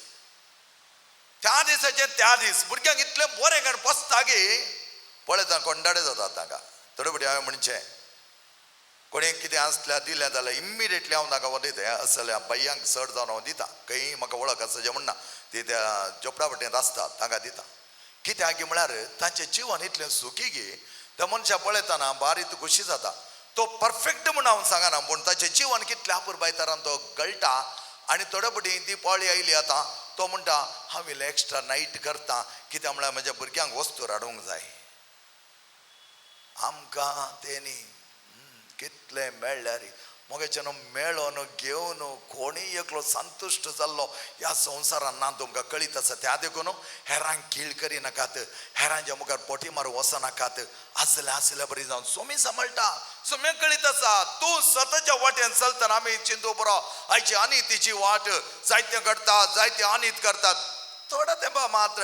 त्या दिसाचे त्या दीस भुरग्यांक इतलें बरें कारण बसता गी पळयता कोंडाडे जातात तांकां. थोडे फावटी हांवें म्हणचें कोणी कितें आसल्यार दिलें जाल्यार इमिडिएटली हांव तांकां दिता, आसल्या भैयांक चड जावन हांव दिता, खंय म्हाका वळख आसा जें म्हणना ती त्या जोपडा वाटेंत आसतात तांकां दिता. कित्याक म्हळ्यार तांचें जिवन इतलें सुखी गी त्या मनशां पळयतना बारीक खोशी जाता. तो परफेक्ट म्हूण हांव सांगना, पूण ताचें जिवन कितल्या अपुरबायतरान तो गळटा. आनी थोडे फावटी ती पाळी आयली आतां तो म्हणटा हांव इल्लें एक्स्ट्रा नायट करता कित्याक म्हळ्यार म्हज्या भुरग्यांक वस्तू हाडूंक जाय. आमकां तें न्ही कितलें मेळ्ळ्यार मगेच्यान मेळोन घेवन कोणीय एकलो संतुश्ट जाल्लो ह्या संवसारान ना तुमकां कळीत आसा. त्या देखून हेरांक खीळ करी नाकात, हेरांच्या मुखार पोटी मारूंक वचनाकात, आसल्या आसल्या बरी जावन सोमी सांबाळटा, सोमी कळीत आसा. तूं स्वताच्या वाटेन चलतना आमी चिंतू बरो आयची अनितीची वाट जायतें घडटा, जायतें अनीत करतात. थोडो तेंपा मात्र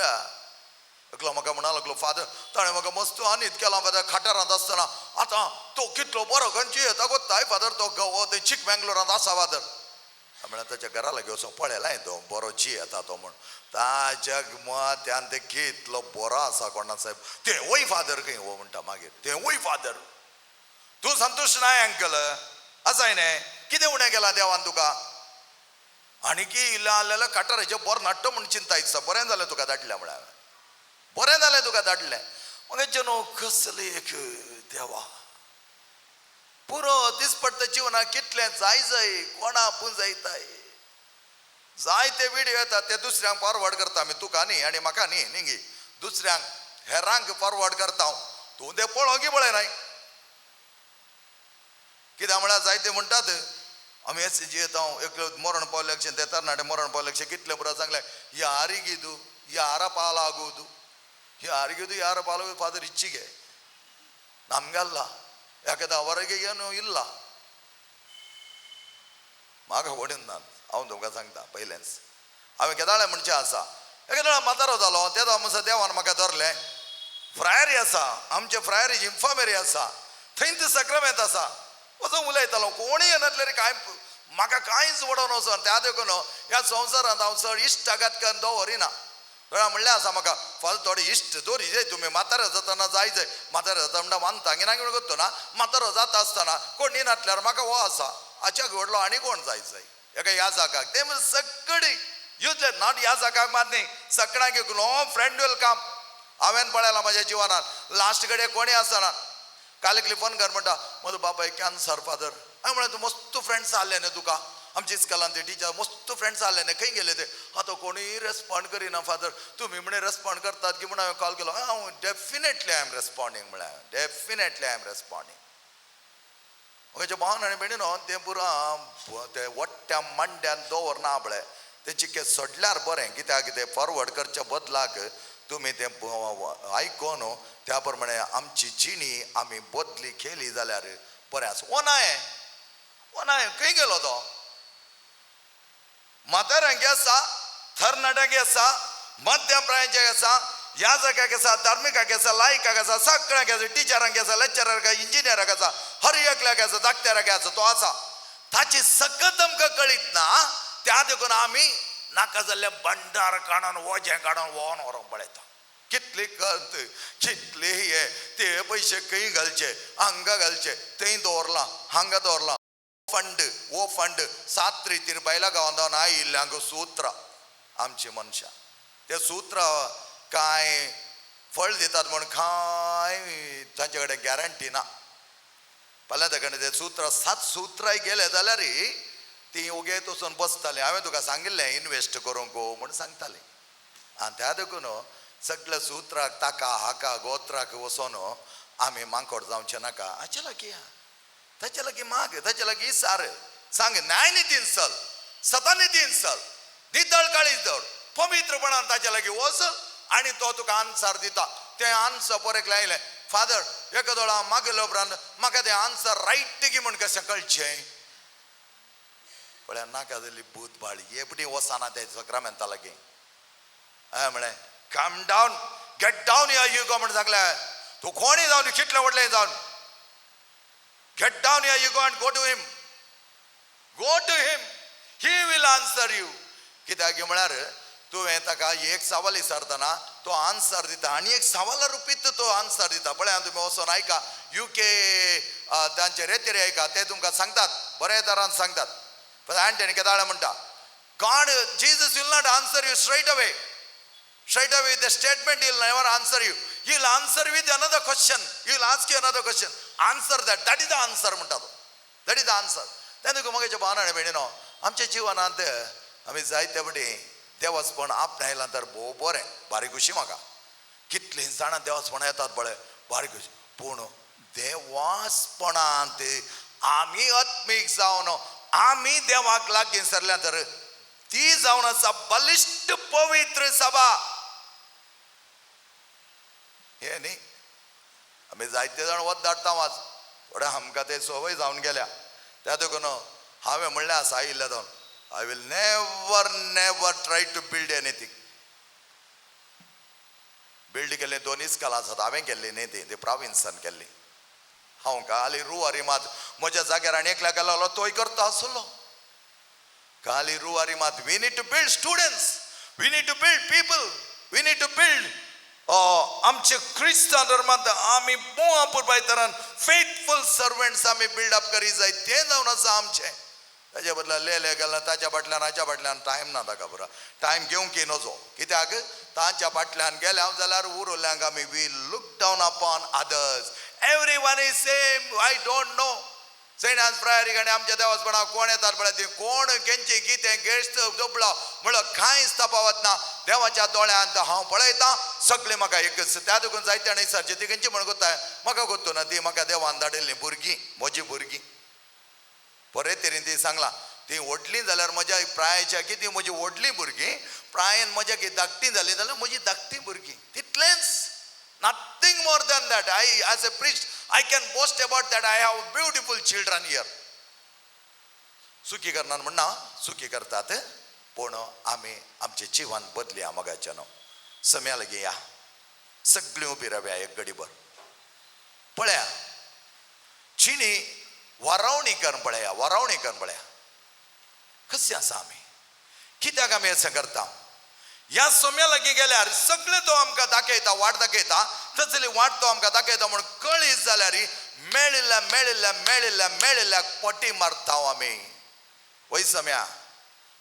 एकलो म्हाका म्हणा लागलो, फादर ताणें म्हाका मस्त अनीत केला फादर खाटारांत आसतना, आतां तो कितलो बरो खंयची येता गोत्ताय फादर, तो गो थंय चिकमंगलोरांत आसा फादर. म्हळ्यार ताच्या घरा लागीं वचोन पळयलां तो बरो जी येता तो म्हूण, ताच्या मत्यान ते कितलो बरो आसा कोणा साहेब, ते वय फादर खंय हो म्हणटा मागीर ते वय फादर. तूं संतुश्ट नाय अंकल आसाय न्ही, कितें उणें केलां देवान तुका? आनी की इल्लें आहलें खाटाराचें बरो नाडटा म्हूण चिंता दिसता, बरें जालें तुका धाडलें म्हळ्यार, बरें जालें तुका धाडलें. मगे न्हू कसली एक देवा पुरो दिसपडटा जिवनाक कितलें जाय जाय कोणा पुंजयताय. जायते विडियो येतात ते दुसऱ्यांक फॉरवर्ड करता आमी, तुका न्ही आनी म्हाका न्ही न्ही गी, दुसऱ्यांक हेरांक फॉरवर्ड करता हांव, तूं तें पळोवंक पळयनाय. कित्याक म्हळ्यार जायते म्हणटात आमी एस जी येता एकलो मरण पावले ते तरणाटे मरण पावले कितलें पुरो सांगलें यारिगिದು ಯಾರ ಪಾಲಾಗುವುದು, ಯಾರಿಗಿದು ಯಾರ ಪಾಲಾಗುವುದು ಫಾದರ್ ಇಚ್ಚಿಗೆ, ನಮಗಲ್ಲ, ಯಾಕಂದ್ರೆ ಅವರಿಗೆ ಏನೂ ಇಲ್ಲ. म्हाका वडीन ना हांव तुमकां सांगता पयलेंच हांवें केदाळे म्हणचें आसा, एकेदाळे म्हातारो जालो तेदो म्हणसर देवान म्हाका धरलें. फ्रायरी आसा आमचे, फ्रायरी इन्फामेरी आसा, थंयच सक्रमेंत आसा, वचून उलयतालो कोणूय येनासले कांय म्हाका कांयच वडोवन वचोन. त्या देखून ह्या संवसारांत हांव चड इश्टागात करून दवरिना. थोड्या म्हणलें आसा म्हाका फाल थोडे इश्ट दोरी जाय तुमी म्हातारो जातना जाय जाय म्हातारो जाता म्हणटा मानता कित्याक म्हण करतो ना म्हातारो जाता आसतना कोण न्ही म्हाका हो आसा हाच्याक व्हडलो आनी कोण जाय जाय एका ह्या जागाक ते सगळी युजलेस not ह्या जागाक मात न्ही सगळ्यांक नो फ्रेंड will come. हांवें पळयलां म्हज्या जिवनात लास्ट कडेन कोणी आसना. काल एकली फोन कर म्हणटा म्हजो बापाय कॅन्सर फादर. हांवें म्हणलें तूं मस्त फ्रेंड्स आहले न्ही तुका आमच्या इस्कॉलान ते टिचर मस्त फ्रेंड्स आहले न्ही खंय गेले ते आतां कोणूय रेस्पॉन्ड करिना फादर तुमी म्हणे रेस्पॉन्ड करतात की म्हूण हांवें कॉल केलो. हांव डेफिनेटली I am responding म्हळ्यार डेफिनेटली I am responding. म्हज्या भावान आनी भयणीनो तें पुरो ते वट्ट्या मांड्यान दवरना पळय तें चिके सोडल्यार बरें कित्याक तें फॉरवर्ड करच्या बदलाक तुमी तें आयकोन त्या प्रमाणे आमची जिणी आमी बदली केली जाल्यार बरें आसा. ओ नाय ओ नाय खंय गेलो तो म्हाताऱ्यांक आसा तरणाट्यांक आसा मध्यम प्रायांचे आसा ह्या जाग्याक आसा धार्मिकाक आसा लायकाक आसा सगळ्यांक आसा टिचरांक आसा लेक्चराक इंजिनियराक आसा हर एकल्याक आसा धाकट्याक आसा तो आसा. ताची सकत आमकां कळीत ना त्या देखून आमी नाका जाल्ले भंडार काडून वजें काडून व्होवन व्हरोंक पळयता. कितली खर्च कितले हे ते पयशे खंय घालचे हांगा घालचे थंय दवरलां हांगा दवरलां फंड वो फंड सात रितीर बायला गांवांत जावन आयिल्ले हांगा सूत्र आमची मनशां ते सूत्र कांय फळ दितात म्हूण कांय तांचे कडेन गॅरंटी ना. फाल्यां ताका ते सूत्र सात सुत्राय गेले जाल्यार ती ओगेत वचून बसताली. हांवें तुका सांगिल्लें इनवेस्ट करूंक म्हूण सांगताली. आनी त्या देखून सगल्या सुत्राक ताका हाका गोत्राक वचोन आमी मांकोड जावचें नाका. हाचे लागीं या ताचे लागीं माग ताचे लागीं सार सांग न्यायनितीन चल सतानितीन चल नितळ काळीज दवर पवित्रपणान ताचे लागीं वच आनी तो तुका आन्सर दिता. तें आन्सर परेक लायलें फादर एका दोळा मागले उपरांत म्हाका तें आन्सर रायट की म्हूण कशें कळचें पळया नाका जाल्ली भूत बाळी एपडी वचना ते सक्रामेंता लागीं. हांवें म्हळें कम डावन गेट डावन या you go म्हण सांगलें. तूं कोणूय जावन कितलें व्हडलें जावन get down your ego and go to him. Go to him. He will answer you. कित्याक म्हळ्यार तुवें ताका एक सवाल विचारतना तो आन्सर दिता आनी एक सवाला रुपीत तो आन्सर दिता. पळय तुमी वचोन आयका युके तांचे रेतेरी आयका ते तुमकां सांगतात बरे तरान सांगतात. पण अँटनी केदाळ म्हणटा God Jesus will not answer you straight away. Straight away with the statement, he will never answer you. He will answer with another question. He will ask you another question. Answer that. That is the answer म्हणटा तो. That is the answer. तेन्ना तुका म्हगेच्या भावान आनी भयणीनो आमच्या जिवनांत आमी जायते फावटी देवासपण आपणायलां तर भोव बरें बारीक खुशी म्हाका कितलीं जाणां देवासपणां येतात पळय बारीक खुशी. पूण देवासपणांत आमी आत्मीक जावन आमी देवाक लागीं सरल्या तर ती जावन आसा बलिश्ट पवित्र सभा. हे न्ही आमी जायते जाण वत धाडटा वाच थोडे आमकां ते संवय जावन गेल्या. त्या देखून हांवें म्हणलें आसा आयिल्ल्या जावन I will never never try to build anything. Build केल्ले दोनूच कला आसात हांवें केल्ली न्ही ती प्राविन्सान केल्ली. हांव काली रुवारी मात म्हज्या जाग्यार आनी एकल्या गेलो तोय करता आसलो. काली रुवारी मात we need to build students, we need to build people, we need to build आमचे क्रिस्तांव धर्मांत आमी मोआ पुरपाय तरान फेथफूल सर्वंट्स आमी बिल्ड अप करी जाय तें जावन आसा आमचें. ताच्या बदला लेले गेला ताच्या फाटल्यान हाच्या फाटल्यान टायम ना ताका पुरो टायम घेवंक नजो कित्याक तांच्या फाटल्यान गेले हांव जाल्यार उरल्यांक आमी we look down upon others. Every one is same. I don't know Saint Anne's Priory आनी आमच्या देवासपणाक कोण येतात पळय ती कोण केंची कितें गेस्ट जोबलो म्हणल्यार कांयच तपावत ना. देवाच्या दोळ्यांत हांव पळयतां सगळें म्हाका एकच. त्या देखून जायते जाणां विचारचें ती खंयची म्हण कोत्ताय म्हाका गोत्तो ना ती म्हाका देवान धाडिल्लीं भुरगीं म्हजी भुरगीं. बरे तरेन ती सांगलां ती व्हडलीं जाल्यार म्हज्या प्रायेच्या की ती म्हजी व्हडलीं भुरगीं प्रायेन म्हज्या की धाकटीं जालीं जाल्यार म्हजी धाकटीं भुरगीं तितलेंच. Nothing more than that. I as a priest I can boast about that I have beautiful children here. चुकी करना म्हणना चुकी करतात पूण आमी आमचें जिवन बदलया मोगाच्यान. सम्या लागीं या सगळीं उबी रावया एक गडीभर पळया चिणी वारावणी करून पळया वारावणी करून पळया कशें आसा आमी कित्याक आमी अशें करता. ह्या सोम्या लागीं गेल्यार सगळे तो आमकां दाखयता, वाट दाखयता, तसली वाट तो आमकां दाखयता म्हणून कळीत जाल्यार मेळिल्ल्या मेळिल्ल्या मेळिल्ल्या मेळिल्ल्याक पटी मारता आमी. वय सम्या,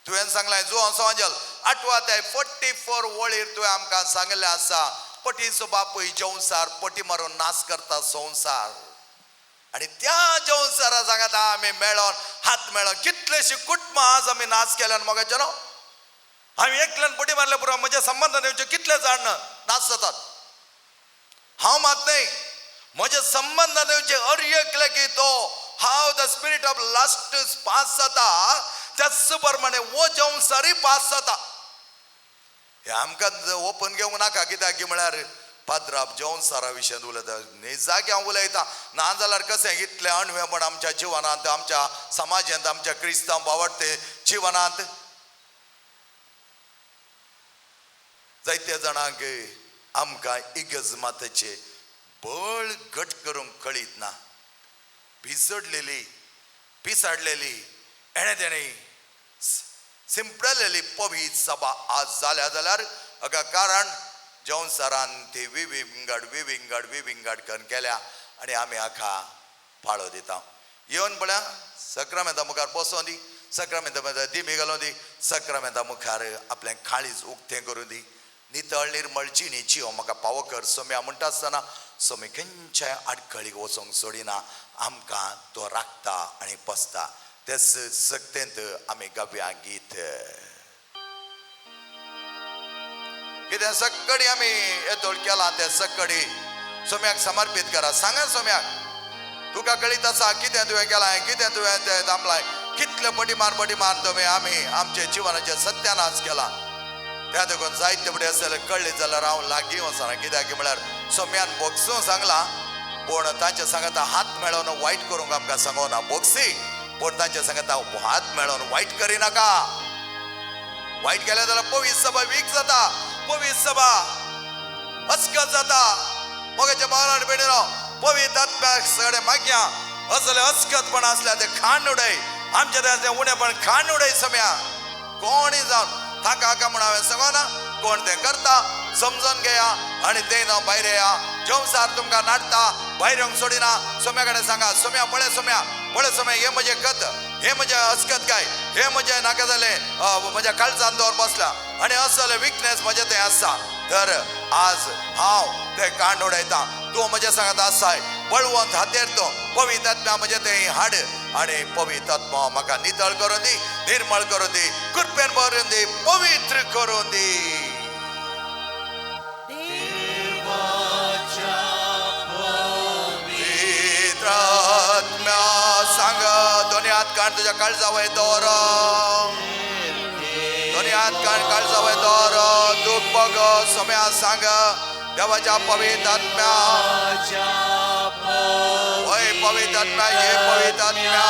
तुवें सांगलें जुवांव समाजल 8 अध्याय 44 वळीर तुवें आमकां सांगिल्लें आसा, पटीचो बापूय जेवसार पटी मारून नाश करता संवसार. आनी त्या जेवसारा सांगता आमी मेळोन हात मेळोन कितलेशी कुटुंबां आज आमी नाश केल्यान. मगाचें न्हू हांवें एकल्यान पटी मारल्या पुरो म्हज्या संबंदान येवचे कितले जाण नाश जातात. हांव मात न्हय, म्हज्या संबंदान येवचे अर एकले की तो how the spirit of lust pass जाता त्याच प्रमाणे वो संवसारय पास जाता. हे आमकां ओपन घेवंक नाका, कित्याक की म्हळ्यार पाद्राप जेवणसारा विशयांत उलयता, निजागे हांव उलयता. ना जाल्यार कशें इतलें अणवेपण आमच्या जिवनांत, आमच्या समाजांत, आमच्या क्रिस्तांव बावडते जिवनांत जायत्या जाणांक आमकां इगर्ज मातेचे बळ घट करूंक कळीत ना. भिजडलेली, पिसाडलेली, एणे तेणे सिंपडलेली पवित्र सभा आज जाल्या जाल्यार अगा कारण जेवणसारान ती विविंगड विविंगड विविंगड करून केल्या आनी आमी हाका पाळो दिता. येवन पळया सक्रामेंता मुखार बसों दी, सक्रामेंता मुखार दिमी घालूं दी, सक्रामेंता मुखार आपलें काळीज उक्तें करूं दी. नितळ निर्मळ जिणेची हो म्हाका पावो कर सोम्या म्हणटा आसतना सोमी खंयच्याय आडखळीक वचोंक सोडिना, आमकां तो राखता आनी पोसता. तेच सक्तेंत आमी गावया गीत कितें सक्कडी आमी येदोळ केलां तें सक्कडी सोम्याक समर्पीत करा. सांगा सोम्याक, तुका कळीत आसा कितें तुवें केलां, कितें तुवें तें थांबलां, कितले पटी मार तुमी आमी आमच्या जिवनाचें सत्यानाश केला. त्या देखून जायते फुडें आसले कळ्ळें जाल्यार हांव लागीं वचना, कित्याक म्हळ्यार सोम्यान बोगसूं सांगलां पूण तांच्या सांगाता हात मेळोवन वायट करूंक आमकां सांगना. बोगसी पूण तांच्या सांगाता हात मेळोवन वायट करिनाका. वायट केलें जाल्यार पवित्र सभा वीक जाता, पवित्र सभा अस्कत जाता. मगाच्या भावान भयणीनो पवित्र आत्म्याक सगळे मागया असले अस्कतपण आसल्यार ते खाण उडय, आमच्या तें उणेपण खाण उडय. सम्या कोणी जावन ताका हाका म्हण हांवें सांगना, कोण तें करता समजून घेया आनी तें नांव भायर येया. जेवसार तुमकां नाडटा, भायर येवंक सोडिना. सोम्या कडेन सांगा, सोम्या पळय, सोम्या पळय, सोम्या हें म्हजें कत, हें म्हजें अस्कत काय, हें म्हजें नाका जालें म्हज्या काळजान दवर बसला आनी असले विकनेस म्हजें तें आसा. तर आज हांव तें कांड उडयता, तूं म्हज्या सांगात आसाय, बळवंत हातेर तो पवित्र आत्म्या म्हजें तें हाड आनी पवित्र आत्मा म्हाका नितळ करून दी, निर्मळ करून दी, कृपेन भरून दी, पवित्र करून दी. सांग दोन्ही हात काण तुझ्या काळजा वयर दवर, दोन्ही हात काण काळजा वयर दवर. दूख बघ सोम्या सांग देवाच्या पवित्र आत्म्या, वय पवित्र आत्म्या, ये पवित्र आत्म्या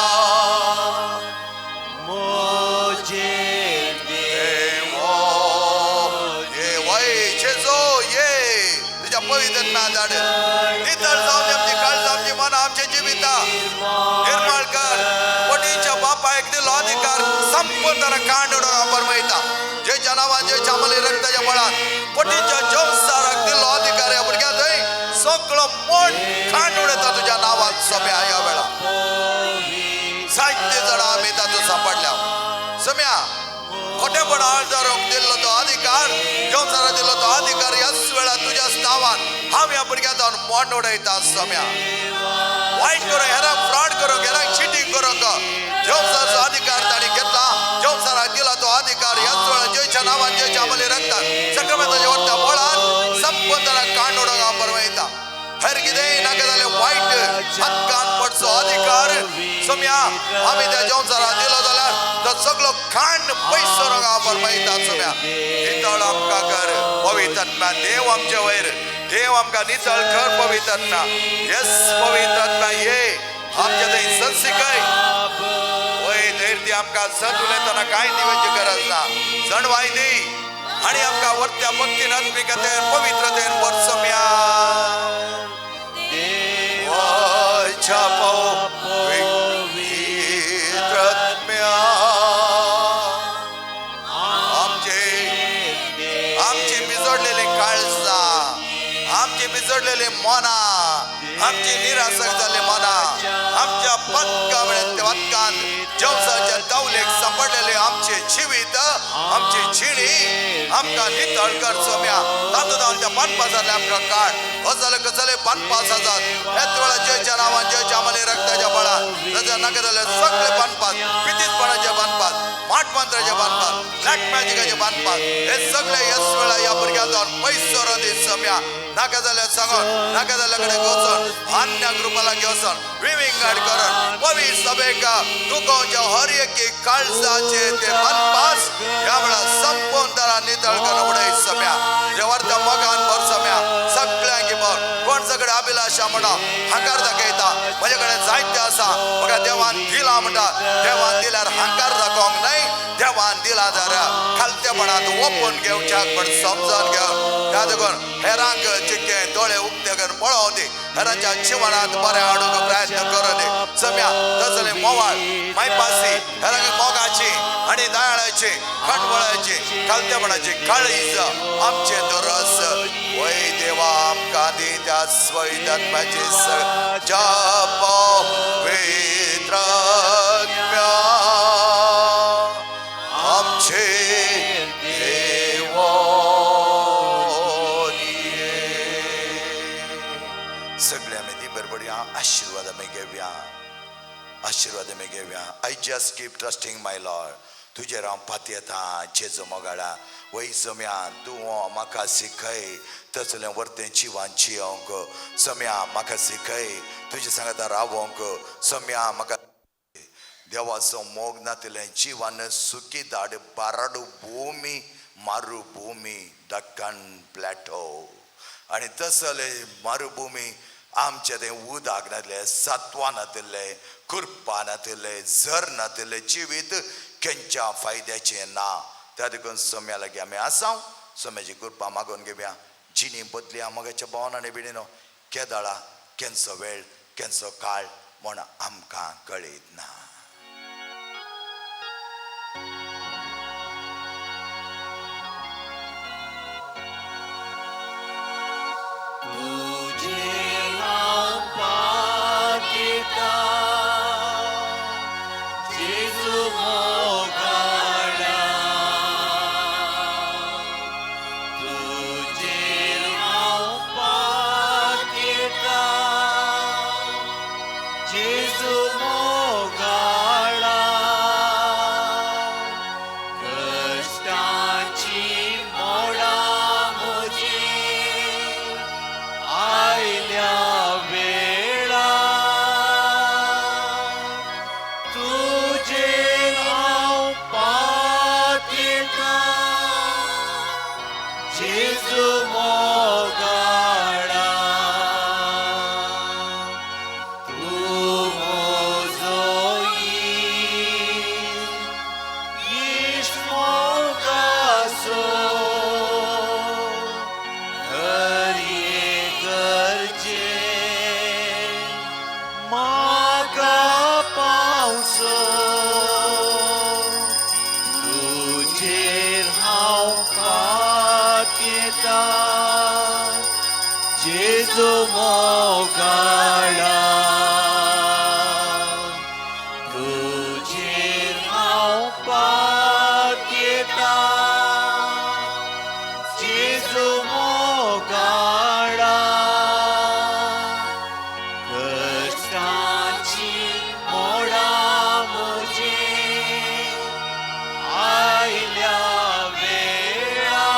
ये वय जेजो ये तुझ्या पवित्र आत्म्या धाड. नितळ जावन आमची काळजां, आमची मनां, आमच्या जिवितां निर्माण कर. पटीच्या बापायक दिलो अधिकार संपूर्ण कांड उडोवंक फरमायता. जेच्या नांवान, जेच्या आमले रक्ताच्या बळान पटीच्या संवसाराक दिलो अधिकार ह्या भुरग्या थंय सगळो मोड खांड उडयता तुझ्या नांवान सोम्या. ह्या वेळा जायते जाणां आमी तातूंत सांपडल्या. सोम्या खोटेपणा आळजारूंक दिल्लो तो अधिकार, संवसाराक दिल्लो तो अधिकार ह्याच वेळा तुज्याच नांवान हांव ह्या भुरग्या जावन मोड उडयता. सोम्या वायट करूंक, हेरांक फ्रॉड करूंक, हेरांक चिटींग करूंक संवसाराचो अधिकार तांणी घेतला. संवसाराक दिला तो अधिकार ह्याच वेळा जेच्या नांवान, जेच्या आमले रक्तान सक्रामेंताच्या वरत्या बळान संपूर्ण कांड उडोवंक हांव फरमायता. हेर कितेंय नाका जालें वायट हक्कान पडचो अधिकार सोम्या आमी त्या संवसाराक दिलो जाल्यार तो सगळो खांड पयस करूंक हांव फरमायता. सोम्या नितळ आमकां कर पवित्र आत्म्या, देव आमचे वयर, देव आमकां नितळ कर पवित्र आत्म्या. येस पवित्र आत्म्या ये आमच्या थंय सत शिकय. वय धैर्य दी आमकां, सत उलयतना कांय दिवची गरज ना, जणवाय दी आनी आमकां वर्त्या भक्तीन आत्मिकतेन पवित्रतेन भर सोम्या. वयच्या पवित्र आत्म्या आमचे काळजा, आमची बिजडलेली मना, आमची निरासक जाल्ली मना, आमच्या पत्का वादकान जेवसाच्या दावलेक सांपडलेले आमचे जिवीत, आमची जिणी आमकां नितळ कर सोम्या. तातूंत आमच्या पानपासांतले आमकां काड असले कसले पानपास आसात ह्याच वेळार जेच्या नांवान, जेच्या आमले रक्ताच्या बळान ताच्या नाका जाल्ले सगळे पानपास, पितीसपणाचे बांदपास, माटमंत्राचे बांदपास, ब्लॅक मॅजिकाचे बांदपास, हे सगळे ह्याच वेळा ह्या भुरग्या जावन पयसो दी सम्या. नाका जाल्यार सांगून, नाका जाल्या कडेन वचून, अन्य ग्रुपाला घेवचोन विविंग गार्ड करून पवी सभेक दुखोवच्या हर एकी काळजाचे ते बांदपास ह्या वेळार संपूर्ण तरा नितळ करून उडय सम्या. देवाच्या मोगान भर सम्या सगळ्यांक भर. कोण सगळे अभिलाशा म्हणा हांकार दाखयता, म्हजे कडेन जायते आसा, म्हाका देवान दिला म्हणटा. देवान दिल्यार हांकार दाखोवंक न्हय, देवान दिला जाल्यार खालतेपणांत ओपून घेवच्याक पण समजून घेवन त्या देखून हेरांक चिक्के दोळे उक्ते करून पळोवं दी, हेरांच्या जिवनांत बरें हाडूंक प्रयत्न करूं दी सम्या. तसले मोवाळ मायपासी हेरांक मोगाची आनी दयाळाची, खणवळाची, खालतेपणाची काळीज आमचे दरस वय देवा आमकां दी त्या स्वैतात्म्याची जप पवित्रात्म्या आमचे देवोनिये. सगळे आमी दी बरबडया आशिर्वाद आमी घेवया, आशिर्वाद आमी घेवया. I just keep trusting my Lord. तुजेर हांव पातयेता जेजू मोगाळा. वय सम्या तूं म्हाका शिकय तसलें वर्तें जिवान जियोंक सम्या, म्हाका शिकय तुजे सांगता रावोंक सम्या. म्हाका देवाचो मोग नातिल्लें जिवान सुकी दाड बाराडू भूमी, मारुभूमी, दक्कन प्लॅटो आनी तसले मारुभूमी आमचें तें उदक नातिल्लें, सत्वां नातिल्लें, कृपा नातिल्लें, झर नातिल्लें जिवीत खंयच्या फायद्याचें ना. त्या देखून सम्या लागीं आमी आसा, सम्याची कृपा मागून घेवया. जिणी बदलया मोगाच्या भावन आनी बिणीनो. केदळा केंचो वेळ केंचो काळ म्हण आमकां कळयत ना. तुझे हांव पातयेता जेजू मोगाळा, तुझेर हांव पातयेता जेजू मोगाळा. कश्टांची मोडां म्हजी आयल्या वेळा, तुजेर हांव पातयेता जेजू मोगाळा. तूं म्हजो इश्ट मोगाचो, हर एक गरजे म्हाका पावसो, तुजेर हांव पातयेता जेजू मोगाळा, तुजेर हांव पातयेता जेजू मोगाळा. कश्टांची मोडां म्हजी आयल्या वेळा,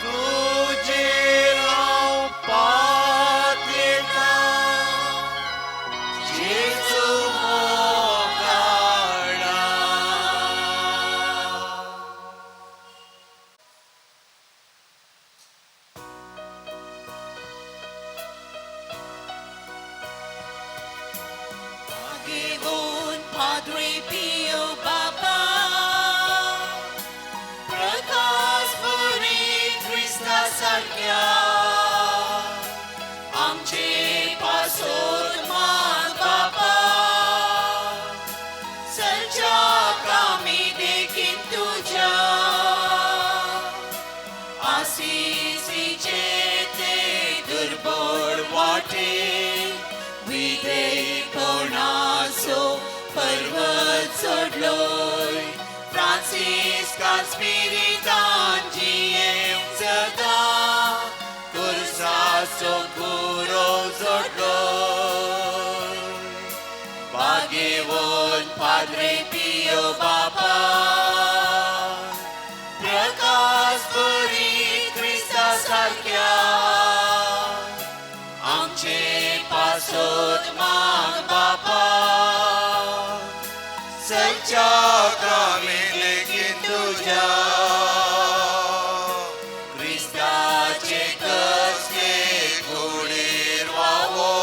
तुजेर हांव पातयेता सोडलोय फ्रांसिस्कान स्पिरितान जियेवंक सदां कुर्साचो कुरो जोडलोय भाग्यवंत पाद्रे पियो बापा प्रकाश बरी क्रिस्ता सारक्या आमचे पासत माग बापा सच्च्या कामी लेगीन तुज्या क्रिस्ताचे कसले कुडीर वावो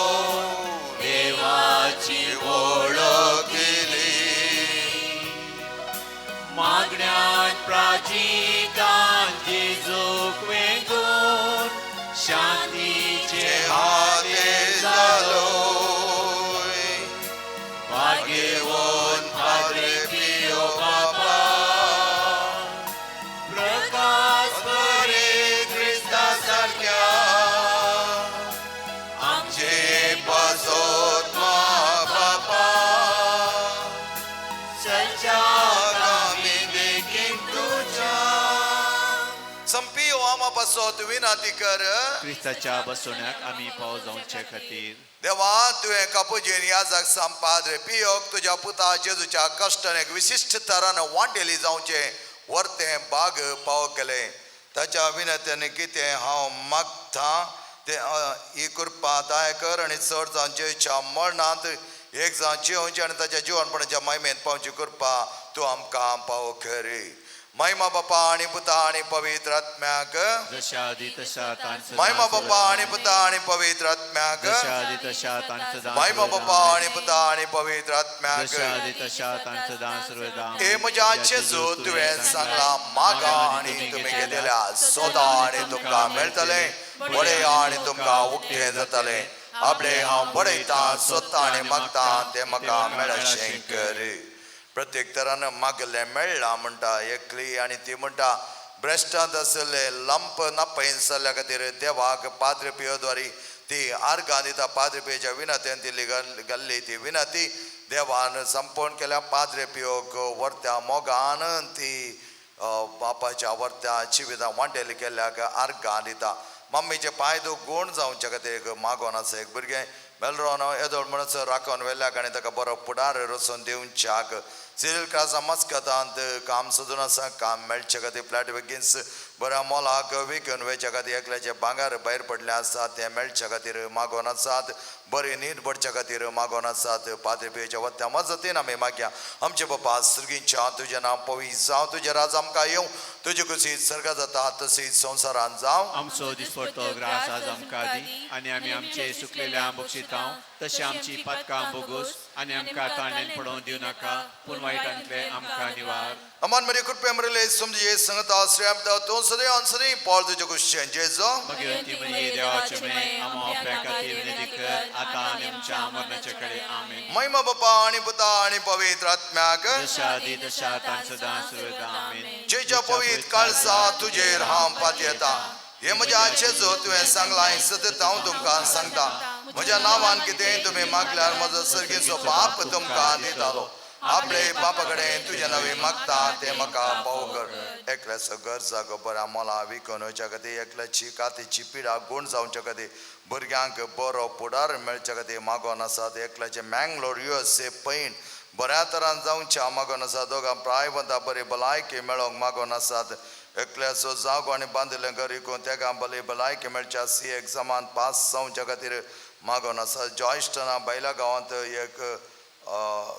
देवाची वळख केली मागण्यान प्राजितान जेजूक वेंगून शांतीचे हाते जालोय भाग्यवंत पाद्रे पियो बापा प्रकाश बरे क्रिस्ता सारक्या आमचे पासत मा बापा सच्च्या कामी देखीन तुज्या संपियो आमा पासत विनंती कर. क्रिस्ताच्या बसवण्याक आमी पाव जावचे खातीर. देवा, तुवें कापुजीन याजक संपाद्रे पियोक तुज्या पुता जेजूच्या कश्टान एक विशिश्ट तरान वांटेली जावचें वर्तें बाग पाव केलें. ताच्या विनंत्यान कितें हांव मागता तें ही कृपा दाय कर आनी चड जावन जेजूच्या मरणांत एक जावन जिवची आनी ताच्या जिवनपणाच्या महिमेंत पावची कृपा तूं आमकां पाव खरी. महिमा बापा आनी पुता आनी पवित्र आत्म्याक. जशा आदी तशा आतां आनी सदां. महिमा बापा आनी पुता आनी पवित्र आत्म्याक. जशा आदी तशा आतां आनी सदां. महिमा बापा आनी पुता आनी पवित्र आत्म्याक. जशा आदी तशा आतां आनी सदां सर्वदा. हे म्हज्या जेजू, तुवें सांगलां, मागा आनी तुमी घेतल्या, सोदा आनी तुमकां मेळटलें, पळया आनी तुमकां उक्तें जातलें. आपले हांव पळयतां, सोदता आनी मागता तें म्हाका मेळशें कर. प्रत्येक तरान मागलें मेळ्ळां म्हणटा एकली आनी ती म्हणटा ब्रेस्टांत आशिल्ले लंप नापयन जाल्ल्या खातीर देवाक पाद्रे पियोद्वारी ती आर्गां दिता. पाद्रे पियोच्या विनंतीन ती घाल्ली ती विनंती देवान संपूर्ण केल्या. पाद्रे पियोक वर्त्या मोगान ती बापाच्या वर्त्या जिवितां वांटेली केल्ल्याक आर्गां दिता. मम्मीचे पांय दूख गूण जावच्या खातीर एक मागोन आसा. एक भुरगें मेलरोन येदोळ म्हणसर राखोन व्हेल्याक आनी ताका बरो फुडार रचून दिवच्याक. सिरील क्रासा मस्कतांत काम सोदून आसा, काम मेळचे खातीर. फ्लॅट बेगीन बऱ्या मोलाक विकून वेच्या खातीर. एकल्याचे भांगर भायर पडलें आसा तें मेळच्या खातीर मागोन आसात. बरी न्हीद पडच्या खातीर मागोन आसात. पाद्रे पियेच्या वत्या मजतीन आमी मागया. आमचे बापा सर्गींच्या, तुजें नांव पवित्र जावं, तुजें राज आमकां येवं, तुजी खुशी सर्गा जाता तशीच संवसारांत जावं. आमचो दिसपडतो ग्रास आज आमकां दी आनी आमी आमचे सुकलेल्या बक्षितांव तशें आमची पातकां बोगोस आनी आमकां ताणें पडोवन दिवं नाका, पूण वायटांतले आमकां निवार. अमान मरे कृपे मरेले समजे संगता श्रेय तूं सदैव सदैव पावल तुजे कुशें जेजो. भगवंती मरिये, देवाचे may, आमा आपल्या खातीर विनंती कर, आतां आनी आमच्या मरणाच्या कडे. आमेन. महिमा बापा आनी पुता आनी पवित्र आत्म्याक. जशा आदी तशा आतां आनी सदां सर्वदा. आमेन. जेच्या पवित्र काळजा तुजेर हांव पातयेता. हे म्हज्या जेजो, तुवें सांगलां, सतत हांव तुमकां सांगता, म्हज्या नांवान कितें तुमी मागल्यार म्हजो सर्गीचो बाप तुमकां दितालो. आपले बापा कडेन तुज्या नांवे मागता तें म्हाका पाव कर. एकल्याचो गरजाक बऱ्या मोला विकून वयच्या खातीर. एकल्याची कातीची पिडा गूण जावच्या खातीर. भुरग्यांक बरो फुडार मेळच्या खातीर मागोन आसात. एकल्याचे मँगलोर युएसए पैण बऱ्या तरान जावच्या मागोन आसा. दोगां प्रायवंता बरी भलायकी मेळोंक मागोन आसात. एकल्याचो जागो आनी बांदिल्लें घर विकून तेका बरी भलायकी मेळच्या. सी एग्जामान पास जावच्या खातीर मागोन आसा. जॉयस्टना बायला गांवांत एक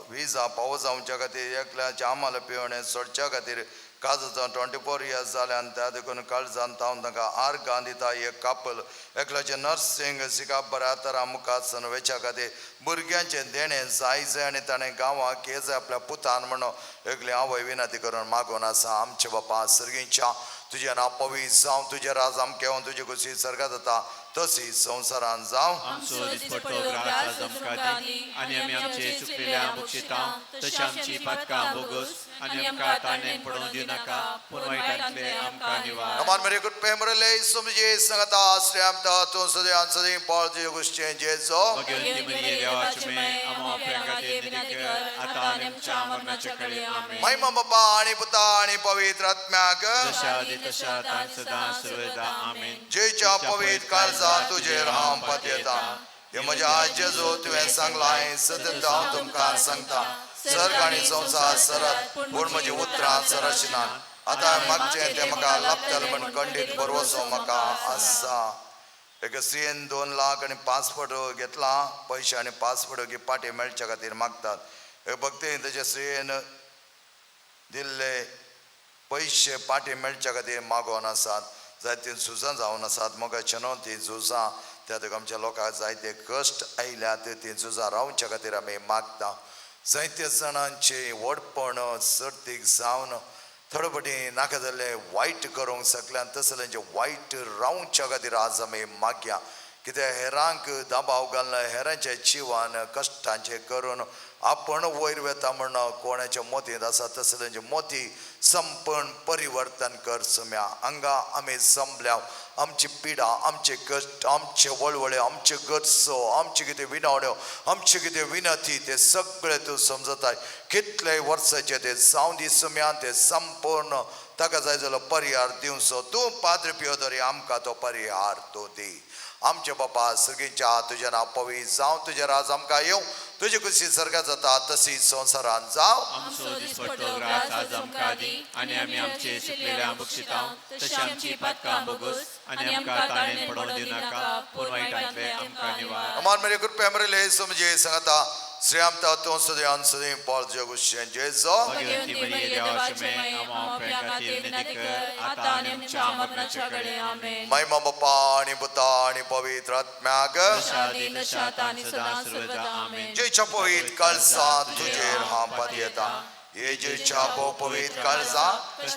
विजा पावो जावच्या खातीर. एकल्याच्या आमाल पिवणें सोडच्या खातीर. काजूचो 24 इयर्स जाले आनी त्या देखून काळजान तावन तांकां आर्गां दिता एक कापल. एकल्याचें नर्सिंग शिकप बऱ्या तरा मुखार वयच्या खातीर. भुरग्यांचें देणें जाय जाय आनी ताणें गांवाक हे जाय आपल्या पुतान म्हणून एकली आवय विनंती करून मागून आसा. आमचे बापा सर्गींच्या, तुजें नांव पवित्र जावं, तुजें राज आमकां येवं, तुजी खुशी सर्गात जाता तशी संवसारांत जावं. आमचो दिसपडतो ग्रास आज आमकां दी आनी आमी आमचे चुकलेल्या बक्षितांव तशें आमची पातकां बोगोस आनी आमकां ताणें पडोवंक दिवनाका, पूण वायटांतले आमकां निवार. नमान मेरे कृपे मरले समजे संगता आश्रयामता तूं सदैव सदैव पाळ तुजे गोश्टी जेजो. भगवंती मरिये देवाचे माये, आम्हा पाप्यां खातीर विनंती कर, आतां आनी आमच्या मरणाच्या वेळी. आमेन. महिमा बापा आणि पुता आणि पवित्र आत्म्याक. जशा आदी तशा आतां आनी सदां सर्वदा. आमेन. जेच्या पवित्र काळजा तुजेर हांव पातयेता. हे म्हज्या जेजू, तुवें सांगलां, सतत हांव तुमकां सांगता, सर्ग आनी संवसार सरत पूण म्हजी उतरां सरशिनात. आतां मागचें तें म्हाका लाभतलें म्हण खंडीत भरवसो म्हाका आसा. एका स्त्रियेन 2 लाख आनी पासपोर्ट घेतला पयशे आनी पासपोर्ट पाटी मेळच्या खातीर मागतात. हे भक्ती तेच्या स्त्रियेन दिल्ले पयशे पाटी मेळच्या खातीर मागोवन आसात. जायतीं झुजां जावन आसात मोगाचे. ती झुजां त्या आमच्या लोकांक जायते कश्ट आयल्यात. ती झुजां रावच्या खातीर आमी मागता. जायते जाणांचे व्हडपण सर्तीक जावन थोडे फावटी नाका जाल्ले वायट करूंक शकल्यान. तसल्यांचे वायट रावच्या खातीर आज आमी मागया. कित्याक हेरांक दबाव घालना, हेरांच्या जिवान कश्टांचे करून आपण वयर वेता म्हण कोणाच्या मोतींत आसा, तसल्यांचे मोती संपूर्ण परिवर्तन कर सम्या. हांगा आमी संपल्या. आमची पिडा, आमचे कश्ट, आमचे वळवळे, आमचे गरजो, आमचे कितें विनवण्यो, आमचे कितें विनती, ते सगळे तूं समजताय. कितले वर्साचे ते जावं दी सम्या. ते संपूर्ण ताका जाय जाल्यार परिहार दिवचो तूं. पाद्र पियो तरी आमकां तो परिहार तूं दी. आमचे बापा सर्गीच्या, तुजें नांव पवित्र जावं. तुजें राज आमकां येवं. तुजी खुशी सर्गात जाता तशी संवसारान जावं. आमचो दिसपट्टो ग्रास आज आमकां दी आनी आमी आमचे चुकलेल्यांक बक्षितांव तशी आमची पातकां भोगोस आनी आमकां ताणें पडोवंक दिवनाका, पूण वायटांतले आमकां निवार. अमान मेरे कृपया मरेले समजे सांगता श्रीआमता तूं सदैव सदैव पाळ तुज्या जेजो. भगवंती मरिये देवाचे माये, आम्हा पाप्यां खातीर विनंती कर, आतां आनी आमच्या मरणाच्या वेळी. आमेन. महिमा बापा आणि पुता आणि पवित्र आत्म्याक. जशा आदी तशा आतां आनी सदां सर्वदा. आमेन. जेच्या पवित्र काळजा तुजेर हांव पातयेता. हे जेच्या पवित्र काळजा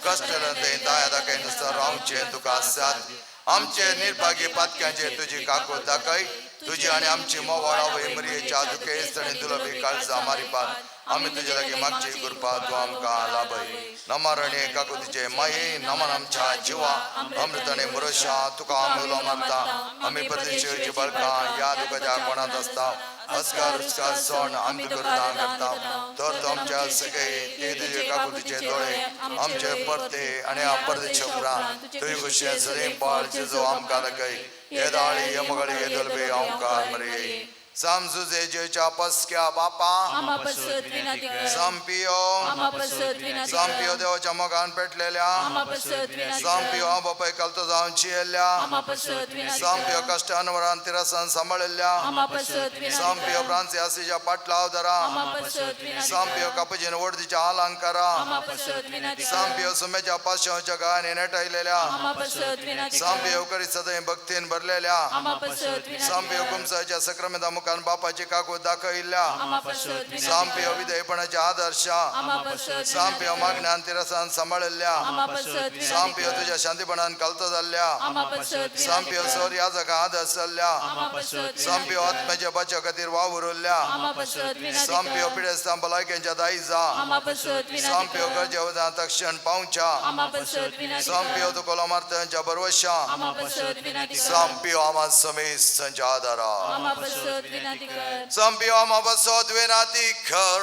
कश्टले दया दाखय नुसतं रावचें तुका आसात. आमचे निर्भागी पातक्यांचे तुजी काकूत दाखय. तुजी आनी आमची मोवाळ आवय मरियेच्या दुखेस्त आनी दुलबी काळजा मारिपात आमी तुजे लागीं मागची कृपा तूं आमकां लाभय. नमरणे काकुतीचे माये, नमन आमच्या जिवा अमृत आनी मुरशा, तुका आमी उलो मारता. आमी परदेशीची बाळकां ह्या दुखाच्या कोणात आसता. अस्कार उस्कार सण आमी तुका दान करता. तर तूं आमच्या सगळे ते तुजे काकुतीचे दोळे आमचे परते आनी परदेश उपरांत तुजी खुशी सदैव पाळ जेजू आमकां दाखय. हे दाळी, हे मगळी, हे दलबे ओंकार मरिये. सामजुजे जेच्या पसक्या बापा, आम्हा पासत विनंती कर. संपियो, आम्हा पासत विनंती संपियो कर. देवाच्या मोगान पेटलेल्या, आम्हा पासत विनंती संपियो कर. बापाय कलतो जावन चियेल्ल्या, आम्हा पासत विनंती संपियो कर. कश्टान तिरसान सांबाळिल्ल्या, आम्हा पासत विनंती संपियो कर. फ्रांसियासीच्या पाटलाव दरा, आम्हा पासत विनंती संपियो कर. कापुजीन वडदीच्या अलंकारा, आम्हा पासत विनंती कर. संपियो सुमेच्या पाशांच्या गायने नेटायलेल्या, आम्हा पासत विनंती कर. संपियो करी सदैव भक्तीन भरलेल्या, आम्हा पासत विनंती संपियो कर. कुमसाच्या सक्रमेंता मुखान बापाची काकूत दाखयल्ल्या, आम्हा पासत विनंती संपियो कर. विधेयपणाचे आदर्श, आम्हा पासत विनंती संपियो कर. मागण्यान तिरसान सांबाळिल्ल्या, आम्हा पासत विनंती संपियो कर. तुझ्या शांतीपणान कलतो जाल्ल्या, आम्हा पासत विनंती संपियो कर. सोर याजका आदर्श जाल्ल्या, आम्हा पासत विनंती संपियो कर. आत्म्याच्या बचा खातीर वावुरल्या, आम्हा पासत विनंती संपियो कर. पिडेस्तां भलायकेच्या दायजा, आम्हा पासत विनंती संपियो कर. गरजेवदां तक्षण पावच्या, आम्हा पासत विनंती संपियो कर. तुकोलो मारत्यांच्या भरवशा, आम्हा पासत विनंती कर. संपियो आम्हा समेस्तांच्या आदारा. आम्हा पासत विनंती कर. संपियो आम्हा पासत विनंती कर.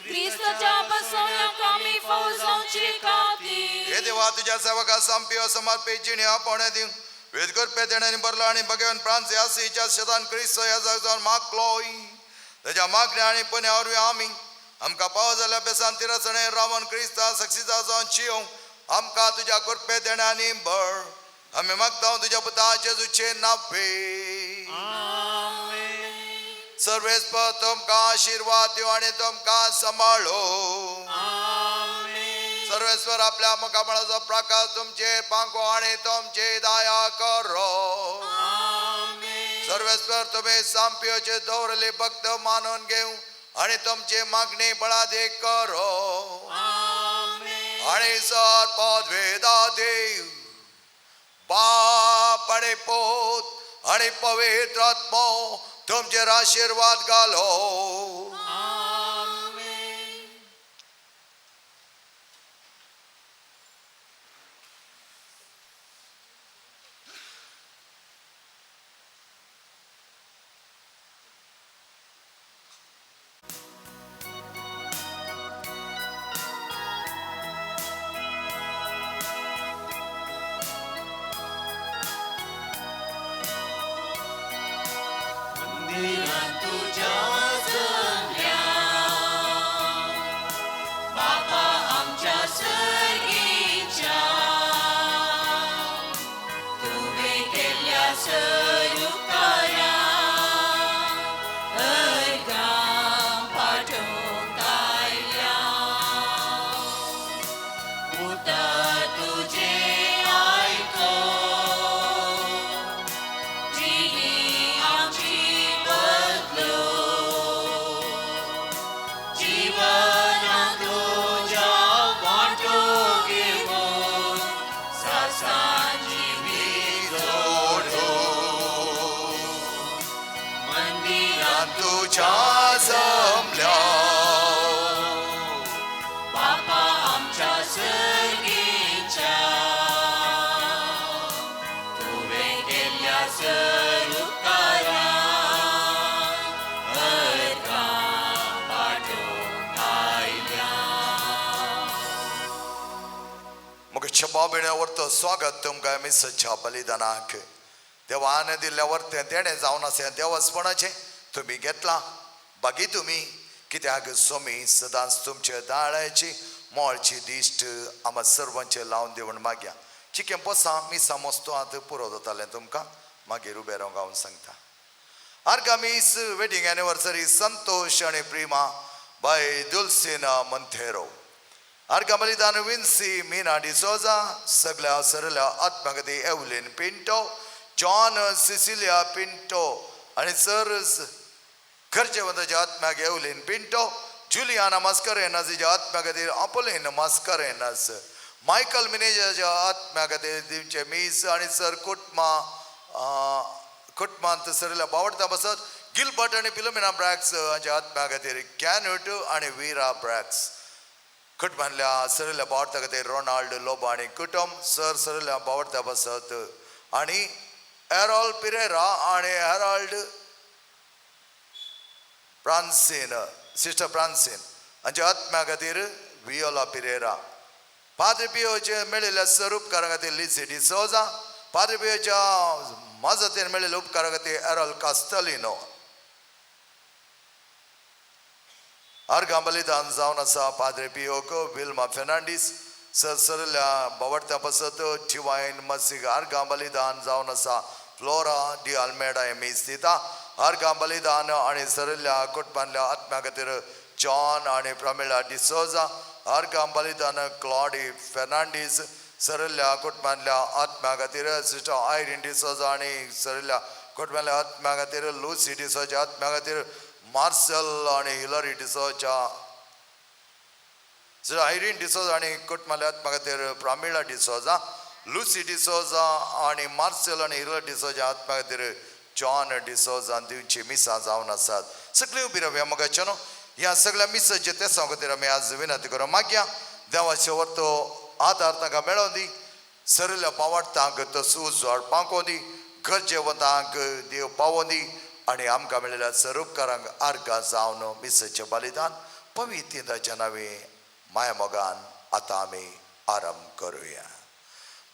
क्रिस्ताच्या बसवण्याक आमी फौजांची खातीर. हे देवा, तुझ्या सेवका संपियो समर्पित जिणे आपण दिवं वेद कृपे देण्याने भरलो आणि भगवान फ्रांसियासीच्या शेतान क्रिस्त ह्या जावन मागलोय. त्याच्या मागण्या आणि पुण्या वरवीं आमी आमकां पाव जाल्या बेसान तिरसणे रावन क्रिस्ता सक्सीचा जावन चियों आमकां तुझ्या कृपे देण्यानी भर. आमी मागता तुझ्या पुता जेजूचे नावे. सर्वेस्पर तुमकां आशीर्वाद दिवं आणि तुमकां सांबाळो. सर्वेश्वर आपल्या मुखामळाचो प्रकाश तुमचेर पांको आणि तुमची दया करो. सर्वेश्वर तुम्ही सांपियोचे दवरले भक्त मानून घेऊ आणि तुमची मागणी बळादीक करो. आणि सर पदवेदा देव बाप आणि पोत आणि पवित्र आत्मो तुमचेर आशीर्वाद घालो. तुझे आयको जिणी आमची बदलो जीवना तुझ्या वांटो घेवन सासांजी जोडो मंदिरात तुझ्या जमल्या बापा आमच्या सर्गीच्या तुवें केल्ल्या सरुकारा अर्गां पाठोवंक आयल्या. मग छबाबिण्यावर स्वागत तुमकां मिसच्या बलिदानाक देवान दिल्ल्यावर तें देणें जावन आसा देवस्पणाचें तुमी घेतलां बागी तुमी कित्याक सोमी सदांच तुमचे दाळ्याची मोळची दिश्ट आमा सर्वांचे लावन दिवन मागया चिकें पोसां मिसां मोस्तो आतां पुरो जातालें तुमकां मागीर उबें रावंक हांव सांगता. आर्गा मीस वेडिंग एनिवर्सरी संतोष आनी प्रिमा बाय दुलसिना मंथेरो. आर्गा बलिदान विन्सी मीना डिसोजा सगळ्या सरल्या आत्मगती aeolian Pinto John Sicilia Pinto आनी sir घरचेवंताच्या आत्म्याक aeolian Pinto Juliana Mascarenhas हिच्या आत्म्या खातीर अपोलीन मास्करेनस मायकल मिनेजाच्या आत्म्या खातीर दिवचे मीस आनी सर कुटमा कुटमांत सरिल्ल्या बावडता बसत गिलबर्ट आनी फिलोमिना ब्रॅक्स हांच्या आत्म्या खातीर कॅन्यूट आनी विरा ब्रॅक्स कुटुंबांतल्या सरिल्ल्या बावडता खातीर रोनाल्ड लोबो आनी कुटुंब सर सरिल्ल्या बावडता बसत आनी एरॉल पिरेरा आनी हेराल्ड प्रान्सीन सिस्टर प्रान्सीन हांच्या आत्म्या खातीर वियोला पिरेरा. पाद्रे पियोचे मेळिल्ल्या सर उपकारा खातीर लिसी डिसोजा. पाद्रे पियोच्या मजतीन मेळिल्ल्या उपकारा खातीर एरॉल कास्तलिनो. आर्गां बलिदान जावन आसा पाद्रे पियोक विल्मा फेर्नांडीस सर सरल्या बावडत्या पासत डिवायन मसीग आर्गां बलिदान जावन आसा फ्लोरा डी आल्मेडा हे मीस दिता. आर्गां बलिदान आनी सरिल्ल्या कुटुंबांतल्या आत्म्या खातीर जॉन आनी प्रमिळा डिसोजा. आर्गां बलिदान क्लॉडी फेर्नांडीस सरिल्ल्या कुटुंबांतल्या आत्म्या खातीर सिस्टर आयरीन डिसोजा आनी सरिल्ल्या कुटुंबांतल्या आत्म्या खातीर लुसी डिसोजा आत्म्या खातीर मार्सेल आनी Hilary D'Souza sister Irene D'Souza आनी कुटुंबांतल्या आत्म्या खातीर प्रमिळा डिसोजा लुसी डिसोजा आनी मार्सेल आनी हिलरी डिसोजा आत्म्या खातीर जॉन डिसोजा दिवची मिसां जावन आसात. सगळीं उबी रावया मोगाचे न्हू ह्या सगळ्या मिसाचे तेसां खातीर आमी आज विनंती करूं मागया देवाचे वर्तो आदार तांकां मेळों दी सरिल्ल्या पावडतांक तो उजवाड पांकों दी गरजेवंतांक देव पावों दी आनी आमकां मेळिल्ल्या सरुपकारांक आर्गां जावन मिसाचें बलिदान पवित्र नांवे माया मोगान आतां आमी आरंभ करुया.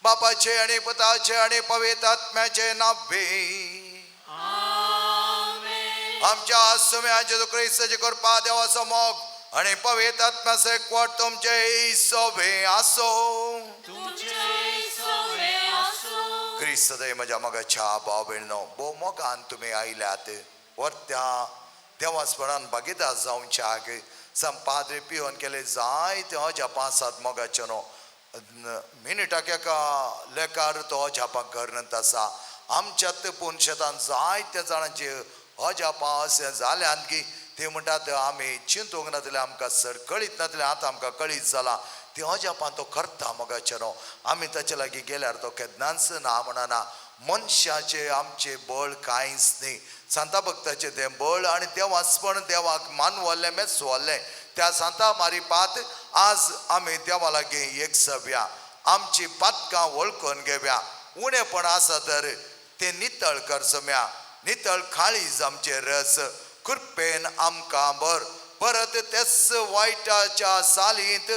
बापाचे आनी पुताचे आनी पवित्र आत्म्याचे नावे आमच्या सुम्या जेजू क्रिस्ताची कृपा देवाचो मोग आनी पवित्र आत्म्याचो एकवट तुमचे सोबे आसो. क्रिस्त दय म्हज्या मोगाच्या भाव भयणो भोव मोगान तुमी आयल्यात वर्त्या देवास्पणान भागीदार जावच्याक संपाद्रे पिवन केले जायते अजापां आसात मोगाचे न्हू मिनिटाक एका लेकार तो अजापां करनत आसा. आमच्यात पूण शेतान जायत्या जाणांचे अजापां अशें जाल्यान की ते म्हणटात आमी चिंतूंक नासले आमकां सर कळीत नासलें आतां आमकां कळीत जालां ती अजापां तो करता मोगाचे न्हू. आमी ताचे लागीं गेल्यार तो केन्नाच ना म्हणना. मनशाचें आमचें बळ कांयच न्ही सांता भक्ताचें तें बळ आनी देवास्पण देवाक मानवल्लें मेचवल्लें त्या सांता मारिपात आज आमी देवा लागीं एक सव्या आमची पातकां वळखून घेवया. उणेपण आसा तर तें नितळ कर सम्या नितळ काळीज आमचें रस कृपेन आमकां भर परत तेच वायटाच्या सालींत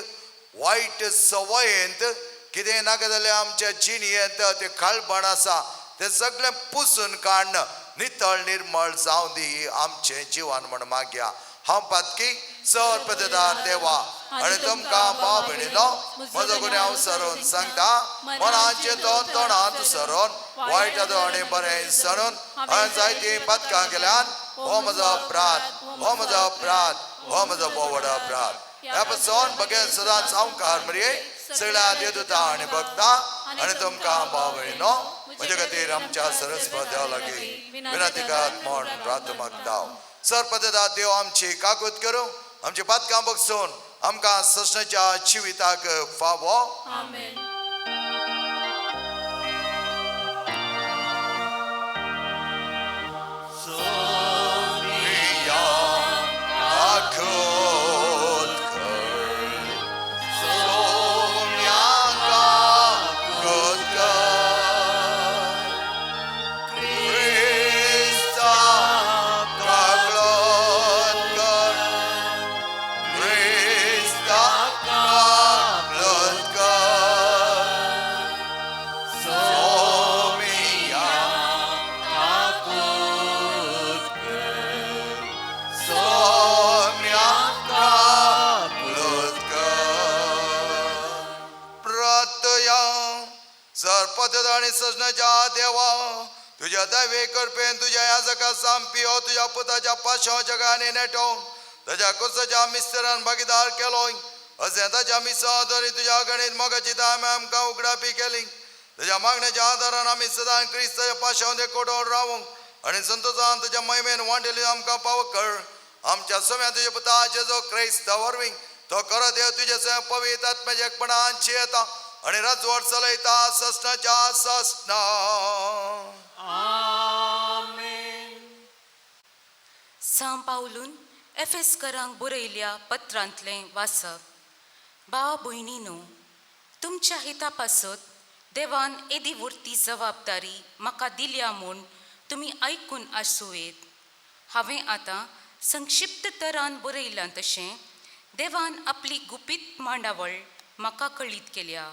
वायट संवयेंत कितें नाका जाल्यार आमच्या जिणयेंत तें काळपण आसा तें सगळें पुसून काडून नितळ निर्मळ जावं दी आमचें जिवन म्हण मागया. हांव पातकी सर पददार देवा आनी तुमकां भाव भयणीनो म्हजो गुन्यांव सरून सांगता मनाचें तो तोंडांत सरून वायट आनी बरें सरून हांवें जायतीं पातकां केल्यान हो म्हजो अपराध हो म्हजो अपराध हो म्हजो भोव व्हड अपराध. ह्या पासून बगेन सदांच हांव मरये सगळ्या देवदूतां आनी भक्तां आनी तुमकां भाव भयणो म्हजे खातीर आमच्या सरस्पत देवा लागीं विनंती करात म्हूण प्रार्थना मागता. सरपदा देव आमची काकूत करूं, आमची पातकां बगसून आमकां ससनाच्या जिविताक फावो. आमेन. सजनाच्या देवा तुझ्या दैवे करपेन तुझ्या याजका सामपियो तुझ्या पुताच्या पाशांव जगाने नेटो ताच्या कुसाच्या मिस्तरान भागीदार केलो अशें ताच्या मिसां तरी तुझ्या गणीत मोगाची दाम आमकां उगडापी केली. ताच्या मागण्याच्या आदारान आमी सदां क्रिस्ताच्या पाशांव देखोडोन रावूंक आनी संतोषान ताच्या महिमेन वांटेली आमकां पाव कर. आमच्या सम्या तुज्या पुता जेजो क्रिस्ता वरवीं तो खरो देव तुजे सय पवित्र आत्म्याच्या एकपणान येता आणि राजवट चलयता ससनाच्या ससना. आमेन. सां पावलून एफेस्करांक बरयल्या पत्रांतलें वाचप. भाव भयणीनो, तुमच्या हिता पासत देवान येदी व्हडती जबाबदारी म्हाका दिल्या म्हूण तुमी आयकून आसूं येत. हांवें आतां संक्षिप्त तरान बरयलां तशें देवान आपली गुपीत मांडावळ म्हाका कळीत केल्या.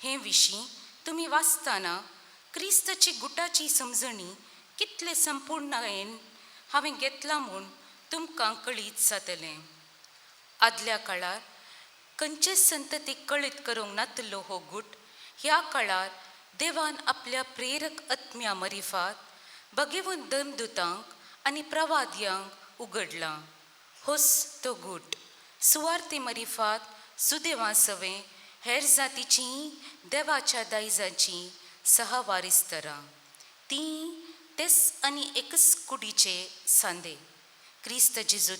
हे विशीं तुमी वाचतना क्रिस्ताची गुटाची समजणी कितले संपूर्णायेन हांवें घेतला म्हूण तुमकां कळीत जातलें. आदल्या काळार खंयचेच संततीक कळीत करूंक नातलो हो गूट ह्या काळार देवान आपल्या प्रेरक आत्म्या मरिफात बगेवन दमदुतांक आनी प्रवाद्यांक उगडला. होच तो गूट सुवार्ते मरिफात सुदेवा सवें हेर जातीची देवाच्या दायजाची सहवारिस्तरां ती तेच आनी एकच कुडीचे सांदे क्रिस्त जेजू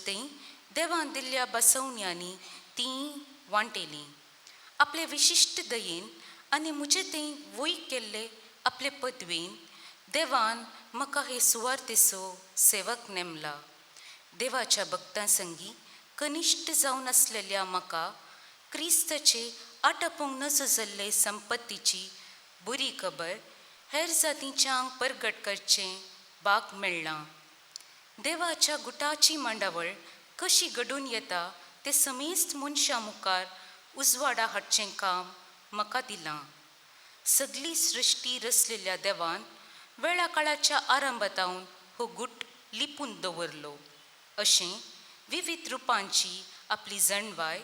देवान दिल्ल्या बसवण्यांनी ती वांटेली. आपले विशिश्ट दयेन आनी म्हजे थंय वय केल्ले आपले पदवेन देवान म्हाका हे सुवार्तेचो सेवक नेमला. देवाच्या भक्तां संगी कनिश्ठ जावन आसलेल्या म्हाका क्रिस्ताचे आटापूंक नजो जाल्ले संपत्तीची बरी खबर हेर जातींच्यांक परगट करचें भाग मेळ्ळां. देवाच्या गुटाची मांडावळ कशी घडून येता तें समेस्त मनशां मुखार उजवाडा हाडचें काम म्हाका दिलां. सगली सृश्टी रचलेल्या देवान वेळा काळाच्या आरंभातावन हो गुट लिपून दवरलो. अशें विविध रुपांची आपली जणवाय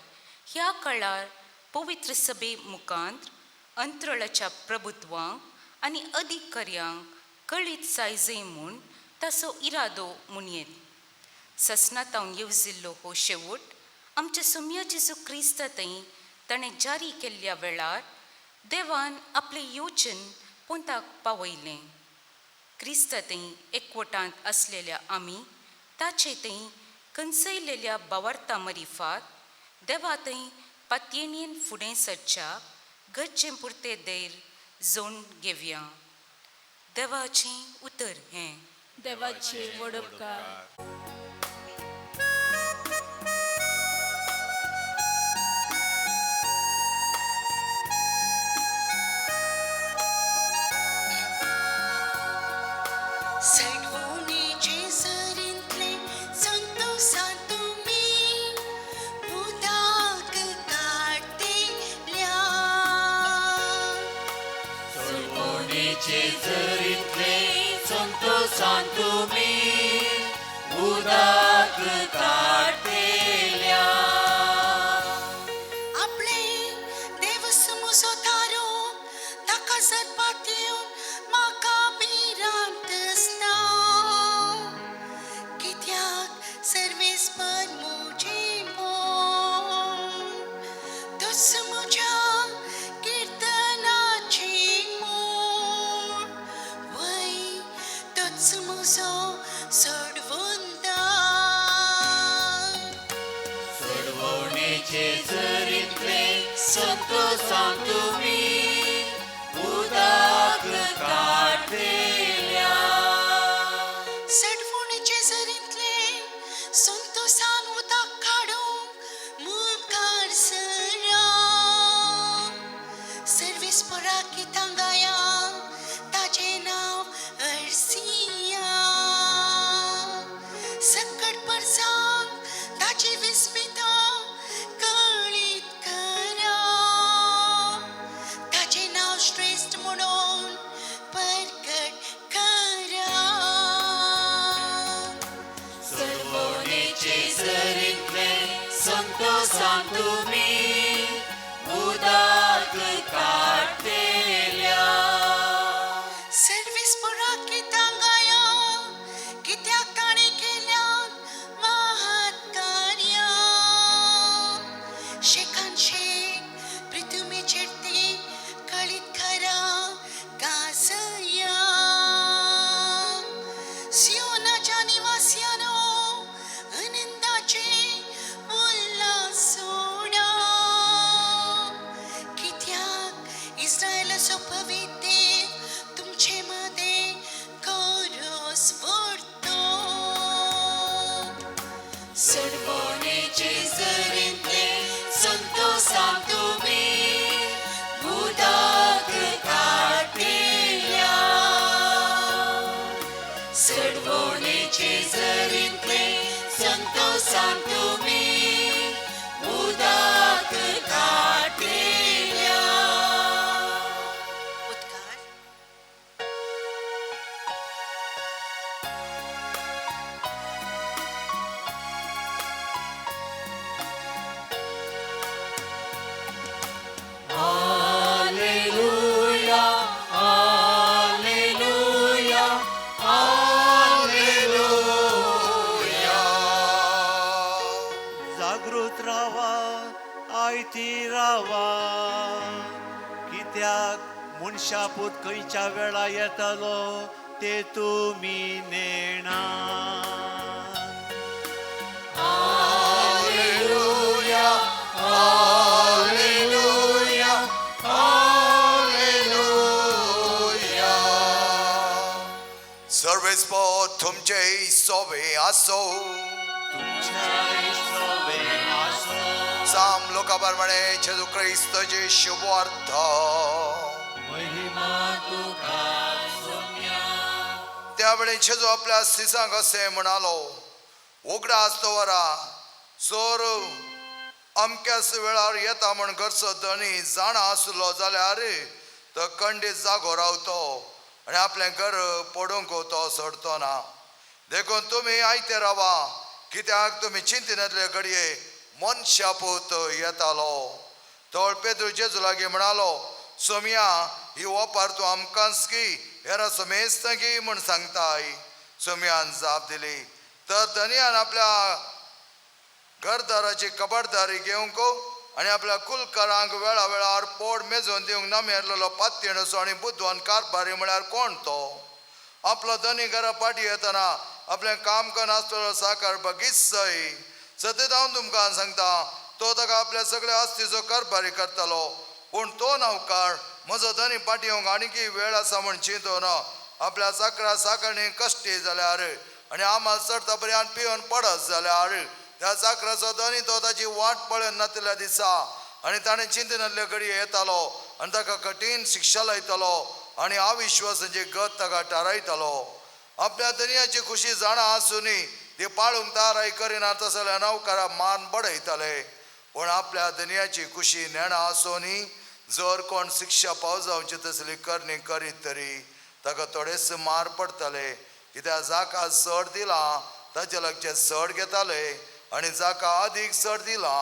ह्या काळार पवित्र सभे मुखांत अंतरळाच्या प्रभुत्वांक आनी अधिकाऱ्यांक कळीत जायजय म्हूण ताचो इरादो म्हणयेत. ससनातावन येवजिल्लो हो शेवट आमच्या सोम्या जेजू क्रिस्ता थंय ताणें जारी केल्ल्या वेळार देवान आपलें योजन पोंताक पावयलें. क्रिस्ता थंय एकवटांत आसलेल्या आमी ताचे थंय कंसयलेल्या बावार्ता मरिफात देवा थंय पातयेन फुडें सरच्या गरजे पुरते धैर्य जोड घेवया. देवाचें उतर हें. देवाचे व्हड उपकार. सर्वेस्पर मुझे मोल तुझ मुझा पुराक गितां गाया, ताजें नांव अर्सिया. सकट परसांग ताजी विस्मिता कळीत करा, ताजें नांव श्रेश्ठ म्हणून परगट करा. सोडवणेचे झरींतले संतोसान तुमी उदक काडटेल्या. सर्वीस पुराक गितां गाया, कित्याक ताणें केल्यात महात कार्यां. शेकान शेक पृथ्वीचेर ती कळीत करा गाजया. सियोनाच्या निवासियानो, आनंदाचे उल्हास सोडा, कित्याक इस्रायलाचो पवित्र देव तुमचे मदें कोरोस व्हरतो. सोडवणेचे झरींतले संतोसान तुमी उदक काडटेल्या. सोडवणेचे झरींतले संतोसान तुमी उदक काडटेल्या. उद्गार. Alleluia, Alleluia, Alleluia. जागृत रावा, आयती रावा, कित्याक मनशापूत खंयच्या वेळा येतलो ते तुमी नेणा. Alleluia, Alleluia, Alleluia. सर्वेस्पर तुमचे सोबे आसो. साम लोका प्रमाणे जेजू क्रिस्तचे शुभवार्थ. महिमा तुका सोम्या. त्यावेळी जेजू आपल्या शिसांक असें म्हणालो, उगडास दवरा, चोर अमक्याच वेळार येता म्हण घरचो धनी जाणा आसलो जाल्यार तो कंडीत जागो रावतो आनी आपलें घर पडूंक तो सोडतो ना. देखून तुमी आयते रावा, कित्याक तुमी चिंतिनातले घडये मनशापूत येतालो. तोळ पेद्रू जेजू लागीं म्हणालो, सोमया, ही ओपार तूं आमकांच की हेरा समेस्त की म्हूण सांगताय? सोमयान जाप दिली, तर धनयान आपल्या घरदाराची खबरदारी घेवंक आनी आपल्या कुलकरांक वेळा वेळार पोड मेजून दिवंक नमेरलेलो पात्येणसो आनी बुदवान कारभारी म्हळ्यार कोण तो? आपलो धनी घरा पाटी येतना आपलें काम करनासतलो साकार बगीच सय. सतत हांव तुमकां सांगता, तो ताका आपल्या सगळ्या आस्तीचो कारभारी करतलो. पूण तो नवकार म्हजो धनी पाटी येवंक आणकी वेळ आसा म्हण चिंतून आपल्या साकरा साकरणी कश्टी जाल्यार आनी आमाल चडता पर्यंत पिवन पडत जाल्यार, त्या चाकराचो धनी तो ताची वाट पळयन नातिल्ल्या दिसा आनी ताणें चिंतनातले घडये येतालो आनी ताका कठीण शिक्षा लायतलो आनी अविश्वासाची गत ताका थारायतलो. आपल्या धनयाची खुशी जाणा आसुनी ती पाळूंक ताराय करिना तसल्या नवकारा मान बडयताले. पूण आपल्या धनयाची खुशी नेणा आसुनी जर कोण शिक्षा पाव जावची तसली करणी करीत तरी ताका थोडेच मार पडटले. कित्याक जाका चड दिला ताचे लागचे चड घेताले आनी जाका अदीक चड दिला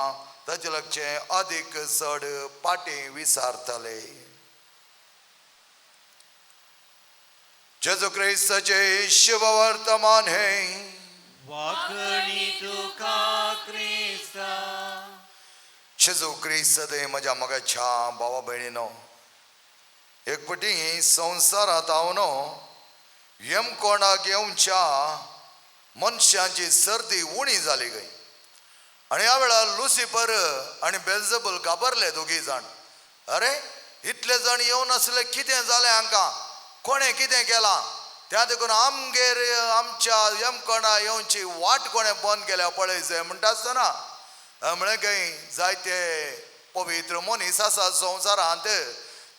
ताचे लागचे अदीक चड पाटी विसारतले. जेजू क्रिस्ताचे शुभवर्तमान हे. वाखणी तुका क्रिस्ता. जेजू क्रिस्त दे म्हज्या मोगाच्या भावा भयणीनो, एक पटी संवसारांत हांव न्हू यमकोणाक येवच्या मनशांची सर्दी उणी जाली गय. आनी ह्या वेळार लुसिफर आनी बेल्जबूल घाबरले दोगी जाण. अरे इतले जाण येवन आसले, कितें जालें हांकां, कोणें कितें केलां? त्या देखून आमगेर आमच्या यमकोणा येवची वाट कोणें बंद केल्या पळय जाय म्हणटा आसतना म्हळें खंय जायते पवित्र मनीस आसा संवसारांत,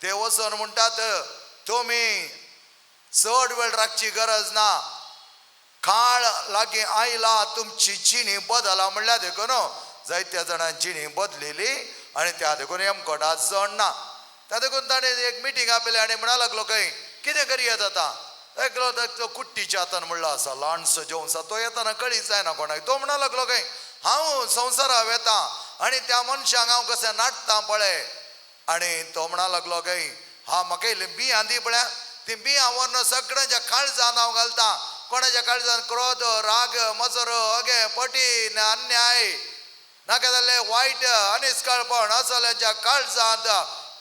ते वचून म्हणटात तुमी चड वेळ राखची गरज ना, काळ लागीं आयला, तुमची जिणी बदला म्हणल्यार देखून जायत्या जाणां जिणी बदलेली आनी त्या देखून हेमकोटा जण ना. त्या देखून ताणें एक मिटींग आपयली आनी म्हणा लागलो खंय कितें करयेत आतां. एकलो तो कुट्टीच्या हातान म्हणलो आसा ल्हानसो जेवण आसा तो येताना कळीत जायना कोणाक. तो म्हणा लागलो खंय हांव संवसारा वेता आनी त्या मनशांक हांव कशें नाटता पळय. आनी तो म्हणा लागलो खंय हा म्हाका इल्ली बियां दी पळया, ती बियां व्हरून सगळ्यांच्या काळजान हांव घालता. कोणाच्या काळजान क्रोध, राग, मजर, अगे पटी, अन्याय, नाका जाल्ले वायट अनिस्काळपण असल्यांच्या काळजांत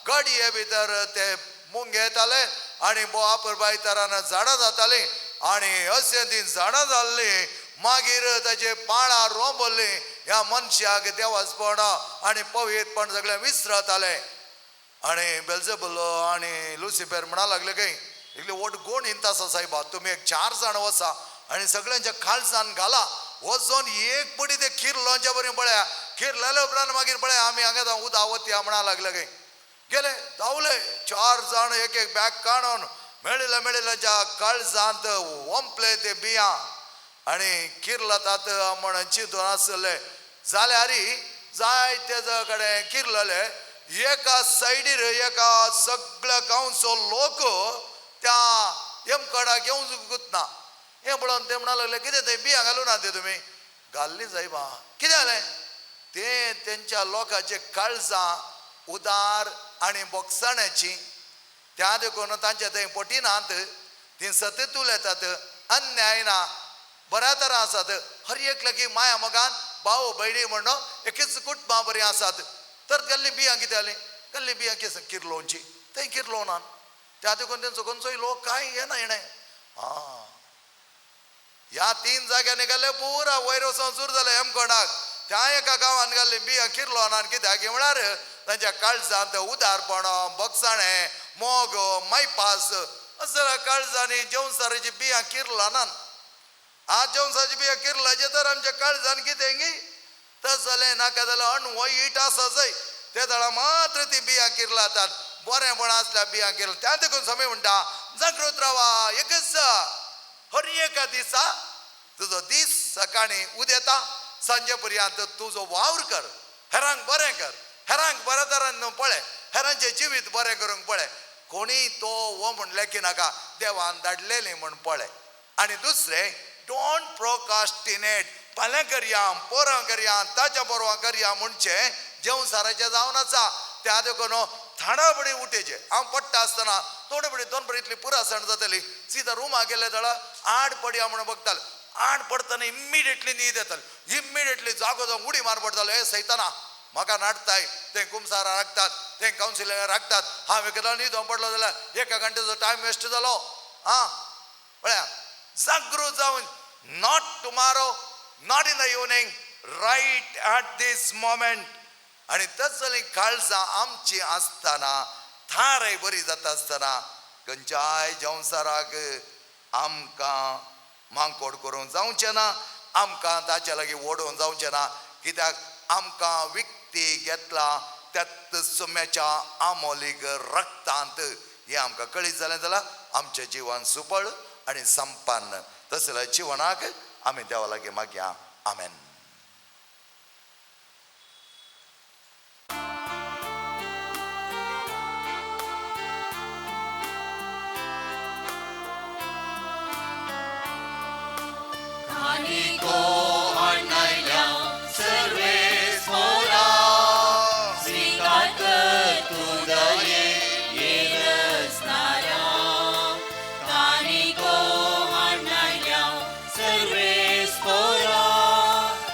गडये भितर ते मुंग येताले आनी आपरबाय तरान झाडां जातालीं आनी अशें ती झाडां जाल्लीं मागीर ताचे पाळां रोंबल्लीं ह्या मनशाक देवासपण आनी पवित्रपण सगळें विसरतालें. आनी बेल्जेबुल आनी लुसिफेर म्हणा लागले खंय इतले वट गोण इंत आसा सायबा, तुमी एक 4 जाण वचा आनी सगळ्यांच्या काळजान घाला, वचोन एक पटी ते खीर लोणच्या बरी पळया, खीर लायल्या उपरांत मागीर पळया आमी हांगा उदा वतया म्हणा लागले खंय. गेले धांवले 4 जाण एक एक बॅग काडून मेळिल्ल्या मेळिल्ल्याच्या काळजांत वंपले ते बियां आनी किरलतात म्हण चिंतून आसले. जाल्यार जायते कडेन किरलले एका सायडीर एका सगळ्या गांवचो लोक त्या येमकडाक येवंक ना. हें पळोवन ते म्हणा लागले कितें थंय बियां घालूं ना ते तुमी घाल्ली सायबा, कितें जालें ते तेंच्या लोकांचे काळजां उदार आनी बोगसाण्याची त्या देखून तांच्या थंय पटिनात, ती सतत उलयतात, अन्याय ना, बऱ्या तरा आसात, हर एक लागीं माया मोगान भाव भयणी म्हणून एकच कुटुंबां बरीं आसात. तर गल्ली बियां कितें जालीं, गल्ली बियां कितें किरलोवची थंय किरलोवना त्या देखून तेंचो खंयचोय लोक कांय येना येणें. आं ह्या 3 जाग्यांनी घाल्ले पुरा वयर वचोन सुरू जालें हेमकोंडाक. त्या एका गांवान घाल्ली बियां किरलोवना कित्याक म्हळ्यार तांच्या काळजांत उदारपण, बगसाणें, मोग, मायपास असल्या काळजांनी जेवसाराची बियां किरलानात. आज जेवसाची बियां किरलाचे तर आमच्या काळजान कितें गी तसलें नाका जाल्यार अणवय it आसा जाय ते दळा मात्र ती बियां किरलातात. बरेंपण आसल्यार बियां किरला त्या देखून स्वामी म्हणटा जागृत रावा एकच हर एका दिसा तुजो दीस सकाळीं उदेता सांजे पर्यंत तुजो वावर कर, हेरांक बरें कर, हेरांक बऱ्या तरान पळय, हेरांचें जिवीत बरें करूंक पळय, कोणी तो हो म्हण लेखी नाका, देवान धाडलेली म्हण पळय. आनी दुसरें don't procrastinate, फाल्यां करया, पोरां करया, ताच्या बरोबर करया म्हणचें जेवसाराचें जावन आसा. त्या देखून थाडाबडी उठेचे हांव पडटा आसतना थोडे पडी 2 पडी इतली पुरासण जातली सिधा रुमा गेले जाल्यार 8 पडया म्हणून बघताले, 8 पडटना इमिडिएटली न्हीद येताली, इमिडिएटली जागो जावन उडी मार पडटालो. हे सैताना म्हाका नाडताय, ते कुमसारां राखतात, ते कावन्सिलर राखतात, हांव एकदां न्हिदोन पडलो जाल्यार एका घंट्याचो टायम वेस्ट जालो. आं पळया जागृत जावन not tomorrow, not in the evening, right at this moment. आनी तसली काळजां आमची आसतना थारय बरी जाता आसतना खंयच्याय संवसाराक आमकां मांकोड करूंक जावचें ना, आमकां ताचे लागीं ओडूंक जावचें ना, कित्याक आमकां विकती घेतला त्याच सुम्याच्या आमोलीक रक्तांत. हें आमकां कळीत जालें जाल्यार आमचें जिवन सुपळ आनी संपन्न तसल्या जिवनाक आमी देवा लागीं मागया. आमेन. Service for all.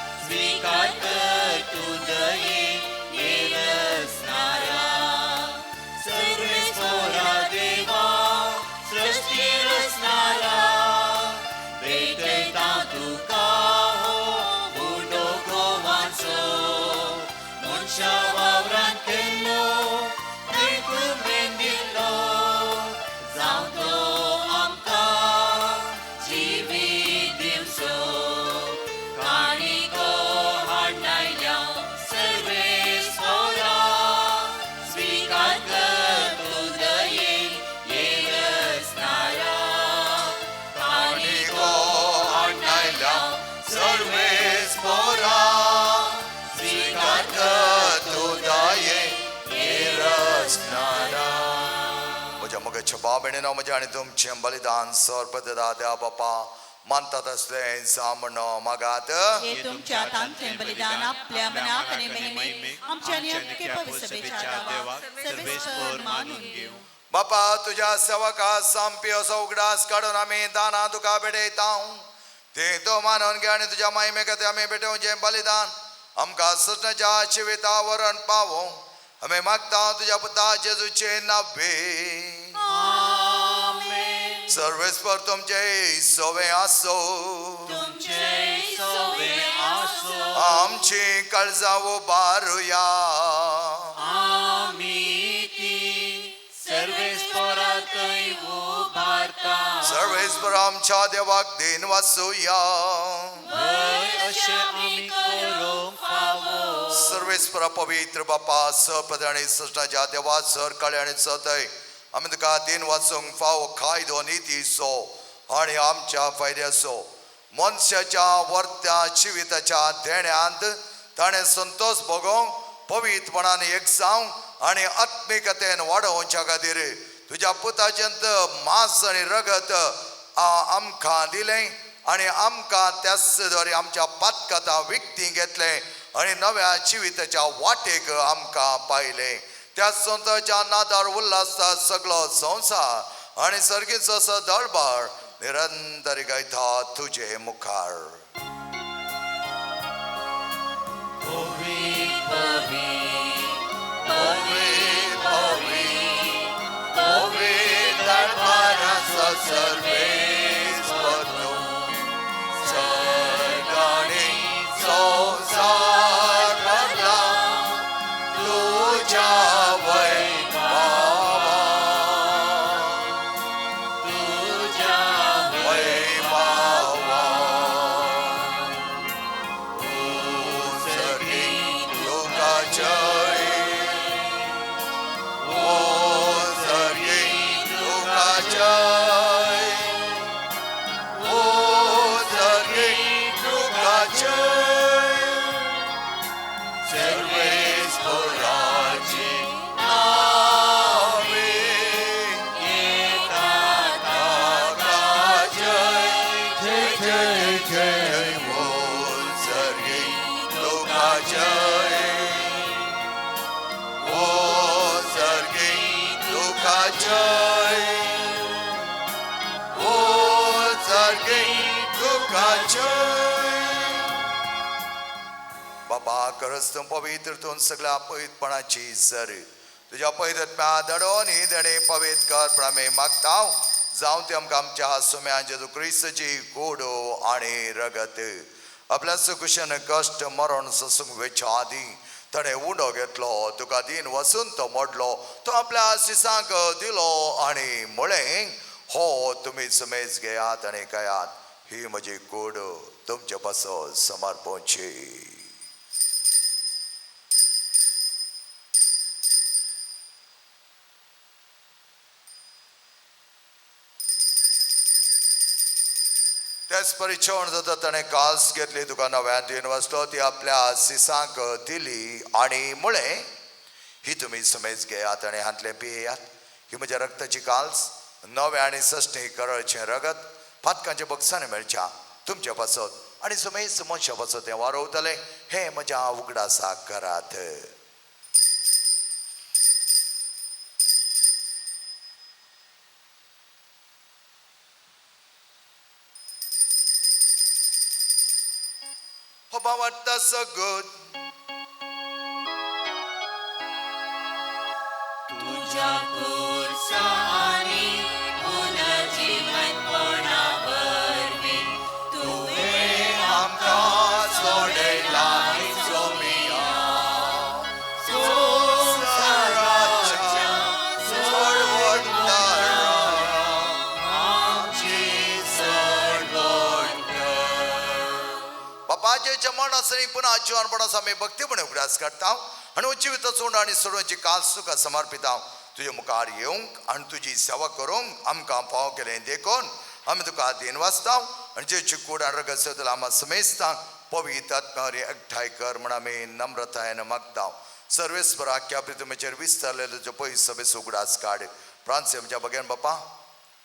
पळोवपाचें भाव भयणीनो म्हजें आनी तुमचें बलिदान सर्पदा देवा बापा मानतात असलें जावं मागात. हे तुमच्या हातांतलें बलिदान आपल्या मनाक आनी महिमेक आमच्या आनी अख्खे पवित्र सभेच्या देवाक सर्वेस्पर मानून घेवं. बापा तुज्या सेवका सामपी असो उगडास काडून आमी दानां तुका भेटयता ते तूं मानून घे आनी तुज्या महिमे खातीर आमी भेटोवचें बलिदान आमकां सृष्णाच्या जिविता वरण पावों आमी मागता तुज्या पुता जेजूचे नावे. सर्वेस्पर तुमचे सोवे आसो. तुमचे सोवे आसो. आमची काळजां उबारुया. आमी ती सर्वेस्परातय उबारता. सर्वेस्पर आमच्या देवाक दिन वाचुया. अशें आमी करूंक फावो. सर्वेस्पर पवित्र बापा सप्रधान आनी सृष्टाच्या देवा सर काळे आनी सतय आमी तुका दिन वाचूंक फावो कायदो नितीचो आनी आमच्या फायद्याचो मनशाच्या वर्त्या जिविताच्या देण्यांत ताणें संतोष भोगोवंक पवित्रपणान एक जावंक आनी आत्मिकतेन वाडोवच्या खातीर तुज्या पुताचेंत मांस आनी रगत आमकां दिलें आनी आमकां त्याच द्वारे आमच्या पातकथा विकती घेतलें आनी नव्या जिविताच्या वाटेक आमकां पायलें. त्या संताच्या नादार उल्हासता सगळो संवसार आनी सर्गीचो असो दरबार निरंतर गायता तुजे मुखार. संवसार भरला तुज्या वैभवा तुज्या वैभवा उंचगी तुका जय उंचगी तुका जय उंचगी तुका जय सर्वेस्पराचे नावे ताका जय जय जय जय उंचगी तुका जय उंचगी तुका जय उंचगी तुका जय. बाबा खरंच तूं पवित्र तूं सगळ्या पवित्रपणाची सर तुज्या पवित्रत्म्या दडोन ही देणे पवित्र कर पण आमी मागता जावं ते आमकां आमच्या सुम्या जेजू क्रिस्ताची कोड आनी रगत आपल्या सुकुशन कश्ट मरण सोसूंक वेच्या आदी ताणें उंडो घेतलो तुका दीन वसून तो मोडलो तो आपल्या शिसांक दिलो आनी म्हळें हो तुमी सुमेज घेयात आनी खायात ही म्हजी कूड तुमचे पासत समर्पणची. त्याच परिचवण जाता ताणें कास घेतली तुका नव्यान दिन वाचलो ती आपल्या सिसांक दिली आनी म्हळें ही तुमी समेज घेयात आनी हांतलें पियेयात ही म्हज्या रक्ताची काल्स नव्या आनी सश्टी करळचें रगत पातकांच्या बक्षांनी मेळच्या तुमच्या पासत आनी समेज मनशा पासत तें वारवतलें हें म्हज्या उगडासाक करात. हो वाटता सगळं तुज्या खुर्सा आनी पुनर्जीवनपणा वरवीं तुवें आमकां सोडयलाय सोमिया संवसाराच्या सोडवणदारा आमची सोडवण कर. बापाचे मन आसनी पुन्हा जिवनपणास आमी भक्तीपणे उगडास काडटा आनी जिवित सोड आनी सोडोवची कास तुका समर्पिता तुजे मुखार येवंक आनी तुजी सेवा करूंक आमकां फावो केलें देखून आमी तुका दीन वाचता आनी जे चिकूड आनी रगत सेवतले आमकां समेजता पवित्र आत्म्यावरी एकठांय कर म्हण आमी नम्रतायेन मागता. सर्वेस्पर आख्या प्रितमेचेर विस्तारलेलो तुजो पयस सभेचो उगडास काड फ्रांसी आमच्या बगेन बाप्पा,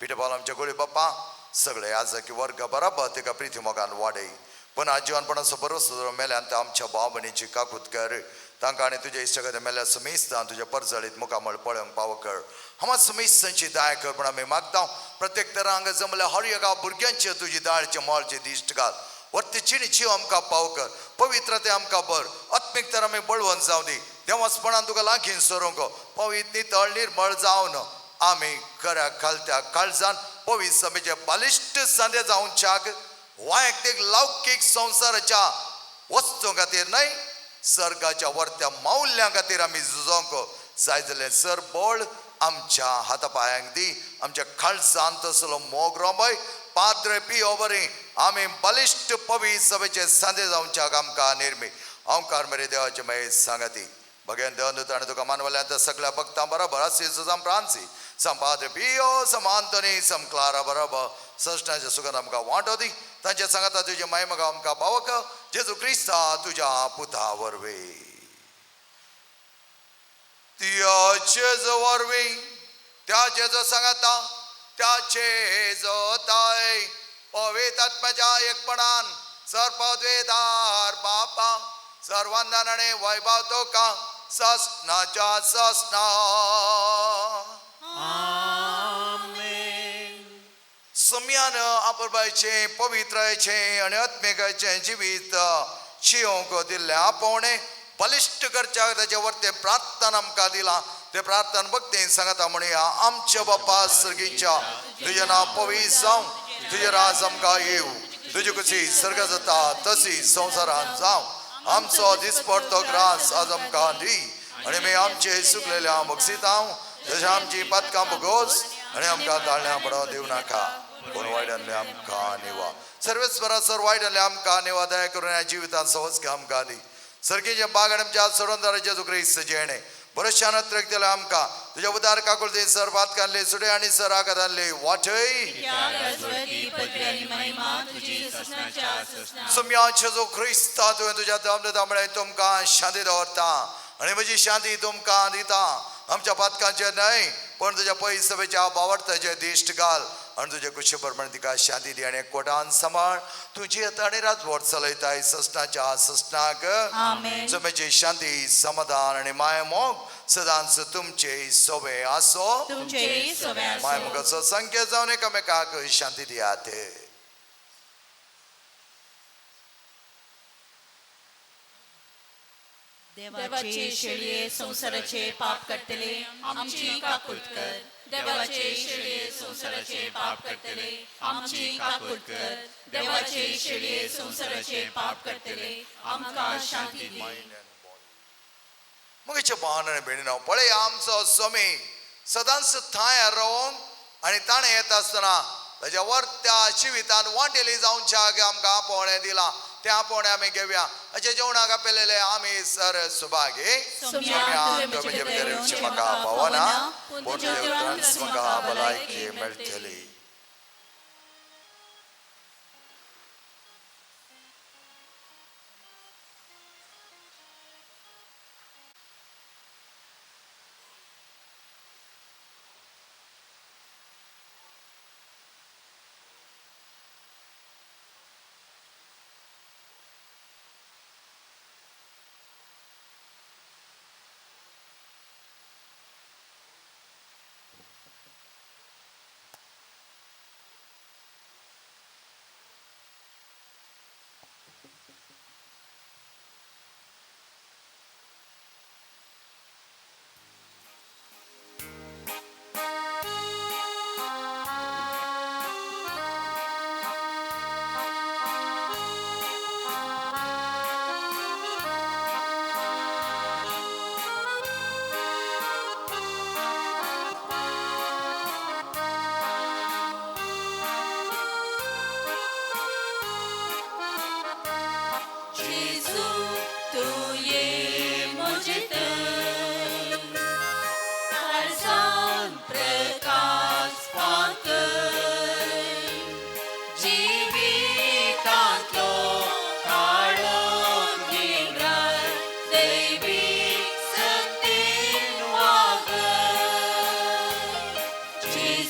पिटे पावल आमच्या गोळी बाप्पा, सगळे आजकी वर्ग बराबर तेका प्रिती मोगान वाडय. पण आजीवनपणाचो बरोसो मेल्यान ते आमच्या भाव भयणीची काकूत कर. तांकां आनी तुज्या इश्टागत मेल्या समेस्तान तुज्या परजळीत मुखामळ पळोवंक पावो कर. हांगा समेस्तांची दया कर म्हण आमी मागता. प्रत्येक तरा हांगा जमल्या हर एका भुरग्यांचे तुजी दाळचे मोळचे दिश्ट घाल. वर्ती चिणीची आमकां पाव कर. पवित्रते आमकां बर आत्मीक तर आमी बळवंत जावं दी. देवासपणान तुका लागीं सरूंक पवित्र नितळ निर्मळ जावन आमी खऱ्या खालत्या काळजान पवित्र सभेचे बालिश्ट सांदे जावच्याक वैयक्तीक लौकीक संवसाराच्या वस्तूं खातीर न्हय, सर्गाच्या वर्त्या मावल्यां खातीर आमी झुजोंक जाय जाल्यार सर बळ आमच्या हाता पांयांक दी. आमच्या काळजान तसलो मोग रोंबय पाद्रे पियो बरी आमी बलिश्ट पवित्र सभेचे सांदे जावच्याक आमकां निर्मी. ओंकार मेरे देवाचे महेश सांगाती भगेन देवन ताणें तुका मानवल्या त्या सगळ्या भक्तां बरोबर आसी सम फ्रांसी सम पाद्रे पियो सम आंतोनी सम क्लारा बरोबर सष्टाच्या सुखान आमकां वांटो दी. तांच्या सांगाता तुजे मायमगा आमकां पावक जेजू क्रिस्ता तुज्या पुता वरवीं. त्या जेजू वरवीं, त्या जेजू सांगाता, त्या जेजोताय पवित्र आत्म्याच्या एकपणान सर्वद्वेदार बापा सर्वांदान आनी वैभव तुका ससनाच्या ससना. सम्यान आपुरबायचें पवित्रायचें आनी आत्मिकायचें जिवीत शिवंक दिल्लें आपोवणें बलिश्ट करच्याक ताचे वरतें प्रार्थना आमकां दिलां. ते प्रार्थना भक्तीन सांगता म्हणया. आमच्या बापा सर्गीच्या, तुजें नांव पवित्र जावं, तुजें राज आमकां येवं, तुजी कुशी सर्गां जाता तशी संवसारांत जावं. आमचो दिसपडतो ग्रास आज आमकां दी आनी आमी आमचे सुकलेल्या बक्षितांव तशें आमची पातकां भोगोस आनी आमकां ताळण्यां पडोवं दिवं नाका, पूण वायटांतलें आमकां निवा. सर्वेस्परा सर वायटांतलें आमकां निवा. दया करून ह्या जिवितांत सहज आमकां दी. सर्गीचे बाग आनी आमच्या सोडून जेजू क्रिस्त जेणे बरोशान अत्रक दिलें आमकां. तुज्या उदार काकुळतीन सर पातकांतले सुडे आनी सर आघातांतले वाटय. सुम्या जेजू क्रिस्ता तुवें तुज्या दमदता म्हळें तुमकां शांती दवरता आनी म्हजी शांती तुमकां दिता. आमच्या पातकांचेर न्हय पण तुज्या पयसभेच्या बावडताचेर दिश्ट घाल आनी तुजे कुशे प्रमाणे तिका शांती दी आनी एकवटान सांबाळ. तुजी येता आनी राजवट चलयताय ससनाच्या ससनाक. जमेची शांती समाधान आनी माया मोग सदांच तुमचे सोबे आसो. माया मोगाचो संकेत जावन एकामेकाक शांती दियात. देवाचे शेळये संवसाराचे पाप करतले आमची काकूट कर. देवाचे शेळये संवसाराचे पाप करतले आमची काकूट कर. देवाचे शेळये संवसाराचे पाप करतले आमकां शांती दी. मगेचे भावान आनी भयणीनो, पळय आमचो स्वामी सदांच थंय रावून आनी ताणें येता आसतना ताज्या वर्त्या जिवितान वांटेली जावच्याक आमकां आपोवणें दिलां. तें आपोवणें आमी घेवया. अशें जेवणाक आपयलेले आमी सर सुभागी. तुमचे भितर येवचें म्हाका पावना, पूण तुज्या उपरांत म्हाका भलायकी मेळटली.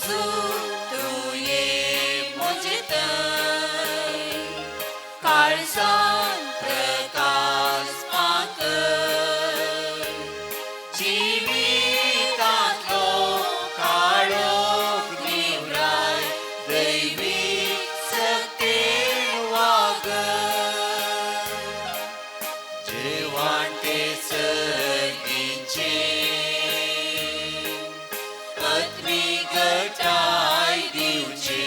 जेजू तूं ये म्हजे थंय काळजान प्रकाश पाकय जिवितांतलो काळोख निवराय दैवी सक्तेन वागय जेवांटे सर्गींचे पत्नी गटाय दिवचे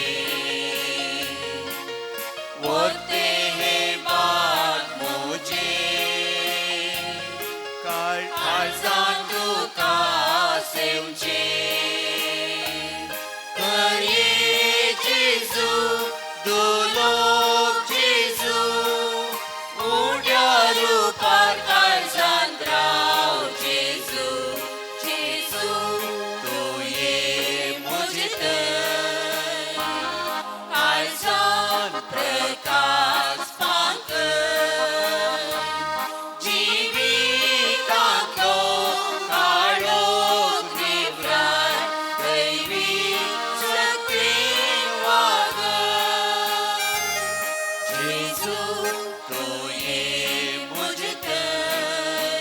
वरते हे मान म्हजे काळजान तुका सेवचे तर ये जेजू दुलोक जेजू उड्या रुपार काळजान राव जेजू जेजू तूं ये म्हजे थंय काळजान प्रकाश पाकय जिवितांतलो काळोख निवराय दैवी सक्तेन वागय जेजू तूं ये म्हजे थंय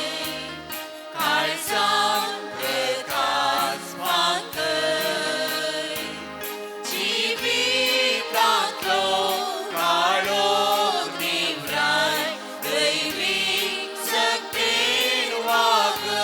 काळजान प्रकाश पाकय जिवितांतलो काळोख निवराय दैवी सक्तेन वागय.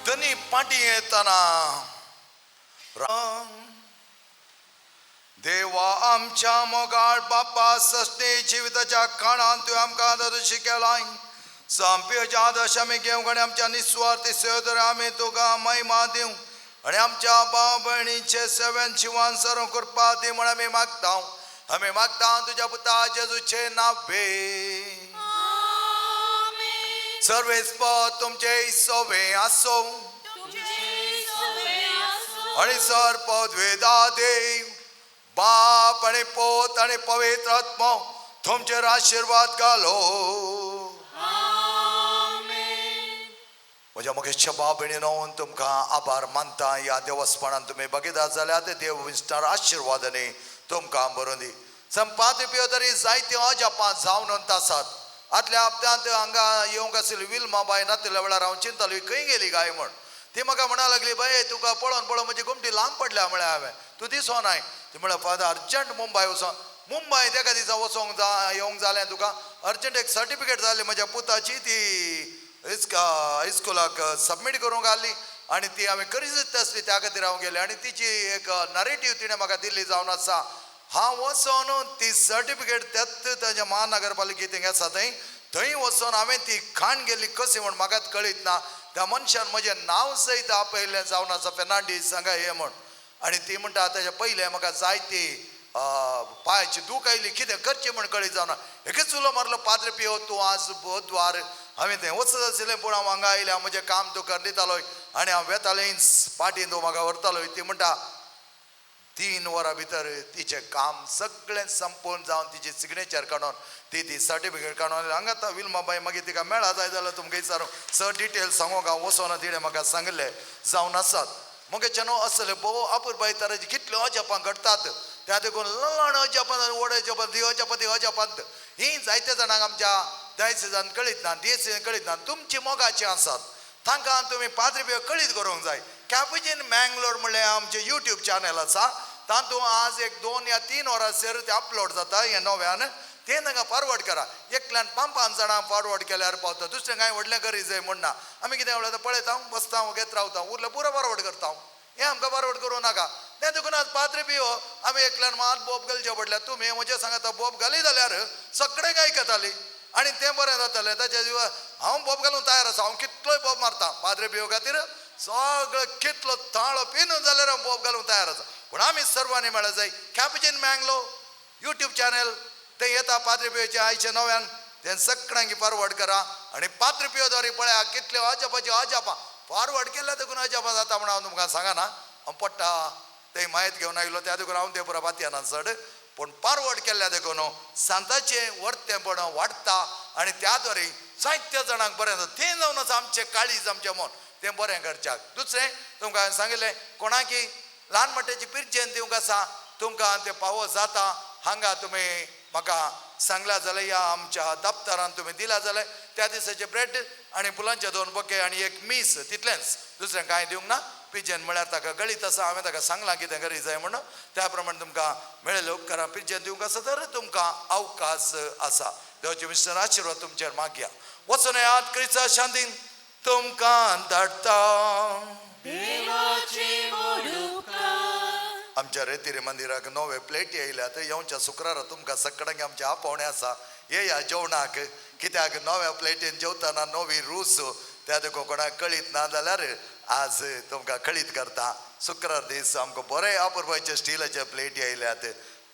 धनी पाटी येताना राम देवा आमच्या मोगाळ बापा सस्ते जिविताच्या काळान तुवें आमकां आदर्श केलाय संपियोच्या आदर्श आमी घेवंक आनी आमच्या निस्वार्थी सेवेदर आमी तुका महिमा दिवं आनी आमच्या भाव भयणीचे सेवेन जिवान सरूं कृपा दी म्हण आमी मागता. आमी मागता तुज्या पुता जेजूचे नावे. सर्वेस्पर तुमचे सोवे आसो आणि सर पदवेदा देव बाप आणि पोत आणि पवित्र आत्मा तुमचेर आशिर्वाद घालो. म्हज्या मुखेश्या भाव भयणीनो तुमकां आभार मानता. ह्या देवस्पणान तुमी बघितात जाल्यार ते देव विस्तार आशिर्वादांनी तुमकां बरोवन दी. संपादप्यो पियो तरी जायतीं अजापां जावन आसात. आदल्या हप्त्यांत हांगा येवंक आशिल्ली विल्मा बाय नातिल्ल्या वेळार हांव चिंतालो खंय गेली काय म्हण. ती म्हाका म्हणा लागली बाय तुका पळोवन पळोवन म्हजी गोमटी लांब पडल्या म्हळ्यार हांवें तूं दिसो नाय. ती म्हळ्यार फादर अर्जंट मुंबय वचोन मुंबय तेका दिसा वचोंक जा येवंक जालें तुका अर्जंट एक सर्टिफिकेट जाली म्हज्या पुताची ती इस्कुलाक सबमीट करूंक आहली आनी ती हांवें करीच आसली त्या खातीर हांव गेलें. आनी तिची एक नरेटीव तिणें म्हाका दिल्ली जावन आसा. हांव वचोन ती सर्टिफिकेट त्याच ताज्या महानगरपालिकेत थिंग आसा थंय थंय वचोन हांवें ती खाण गेल्ली कशी म्हण म्हाकाच कळीत ना. त्या मनशान म्हजें नांव सयत आपयलें जावन आसा फेर्नांडीस हांगा हे म्हण. आनी ती म्हणटा ताच्या पयलें म्हाका जायती पांयाची दूख आयली कितें करचें म्हण कळीत जावना. एकच उलो मारलो पाद्रे पियो तूं आज बुधवार हांवें थंय वचत आशिल्लें पूण हांव हांगा आयलें हांव म्हजें काम तूं कर दितालो आनी हांव वेतालें पाटीन तूं म्हाका व्हरतालो. ती म्हणटा 3 वरां भितर तिचें काम सगळें संपून जावन तिची सिग्नेचर काडून ती ती सर्टिफिकेट काडून हांगा आतां विल्मा बाय मागीर तिका मेळा जाय जाल्यार तुमकां विचारूं सर डिटेल सांगूंक हांव वचोना तिणें म्हाका सांगिल्लें जावन आसात. मगे न्हू असले भोव अपुरबाय तरेची कितल्यो अजापां घडटात त्या देखून ल्हान अजापां व्हड अजापां ती अजापां ती अजापांत ही जायते जाणांक आमच्या डायसिजान कळीत ना डिएसीन कळीत ना. तुमची मोगाची आसात तांकां तुमी पाद्री पियो कळीत करूंक जाय. कॅपुचीन मँगलोर म्हणल्यार आमचें युट्यूब चॅनल आसा तातूंत आज एक 2 या 3 वरांचेर ते अपलोड जाता हें नव्यान तें तांकां फॉरवर्ड करा. एकल्यान 5-5 जाणां फॉरवर्ड केल्यार पावता दुसरें कांय व्हडलें करी जाय म्हण ना. आमी कितें म्हणल्यार पळयता बसता घेत रावता उरलें पुरो फॉरवर्ड करता हें आमकां फॉरवर्ड करूं नाका. तें देखून आज पाद्री पियो आमी एकल्यान मात बोब घालचें पडल्यार तुमी म्हजें सांगता बोब घाली जाल्यार सगळें आयकताली आनी तें बरें जातालें. ताच्या हांव बोब घालूंक तयार आसा हांव कितलोय बोब मारता पाद्रे पियो खातीर सगळो कितलो ताळो पिनून जाल्यार हांव बोब घालूंक तयार आसा. पूण आमी सर्वांनी मेळ्ळा जाय. कॅपुचीन मँगलो युट्यूब चॅनल ते येता पाद्री पियोचे आयचे नव्यान ते सगळ्यांक फॉरवर्ड करा आनी पाद्री पियो द्वारे पळया कितल्यो अजापाच्यो अजापां फॉरवर्ड केल्या देखून अजापां जाता म्हण हांव तुमकां सांगना. हांव पडटा ते म्हायत घेवन आयलो त्या देखून हांव ते पुरा पातयेना चड, पूण फॉरवर्ड केल्ल्या देखून सांताचें वर्तेपण वाडटा आनी त्या द्वारे जायत्या जाणांक बरें जाता. तें जावन आसा आमचें काळीज आमचें मन तें बरें करच्याक. दुसरें तुमकां हांवें सांगिल्लें कोणाकी ल्हान मोट्याची पिरजेन दिवंक आसा तुमकां तें पावो जाता हांगा तुमी म्हाका सांगला जाल्यार या आमच्या दप्तरान तुमी दिला जाल्यार त्या दिसाचे ब्रेड आनी फुलांचे 2 बोके आनी एक मीस तितलेंच, दुसरें कांय दिवंक ना. पिजेन म्हळ्यार ताका गळीत आसा, हांवें ताका सांगलां कितें करी जाय म्हणून, त्या प्रमाणे तुमकां मेळिल्ले उपकारां पिजेन दिवंक आसा तर तुमकां अवकाश आसा. देवाचे विश्वास आशिर्वाद तुमचेर मागया. वचून येयात क्रिस्ता शांतीन तुमकां धाडटा. आमच्या रेतिरी मंदिराक नवे प्लेटी आयल्यात. येवच्या शुक्रारा तुमकां सगळ्यांक आमचे आपोवणें आसा, येया जेवणाक. कित्याक नव्या प्लेटीन जेवतना नवी रूच त्या देखून कोणाक कळीत ना जाल्यार आज तुमकां कळीत करता. शुक्रार दीस आमकां बरे अपुरबायचे स्टिलाचे प्लेटी आयल्यात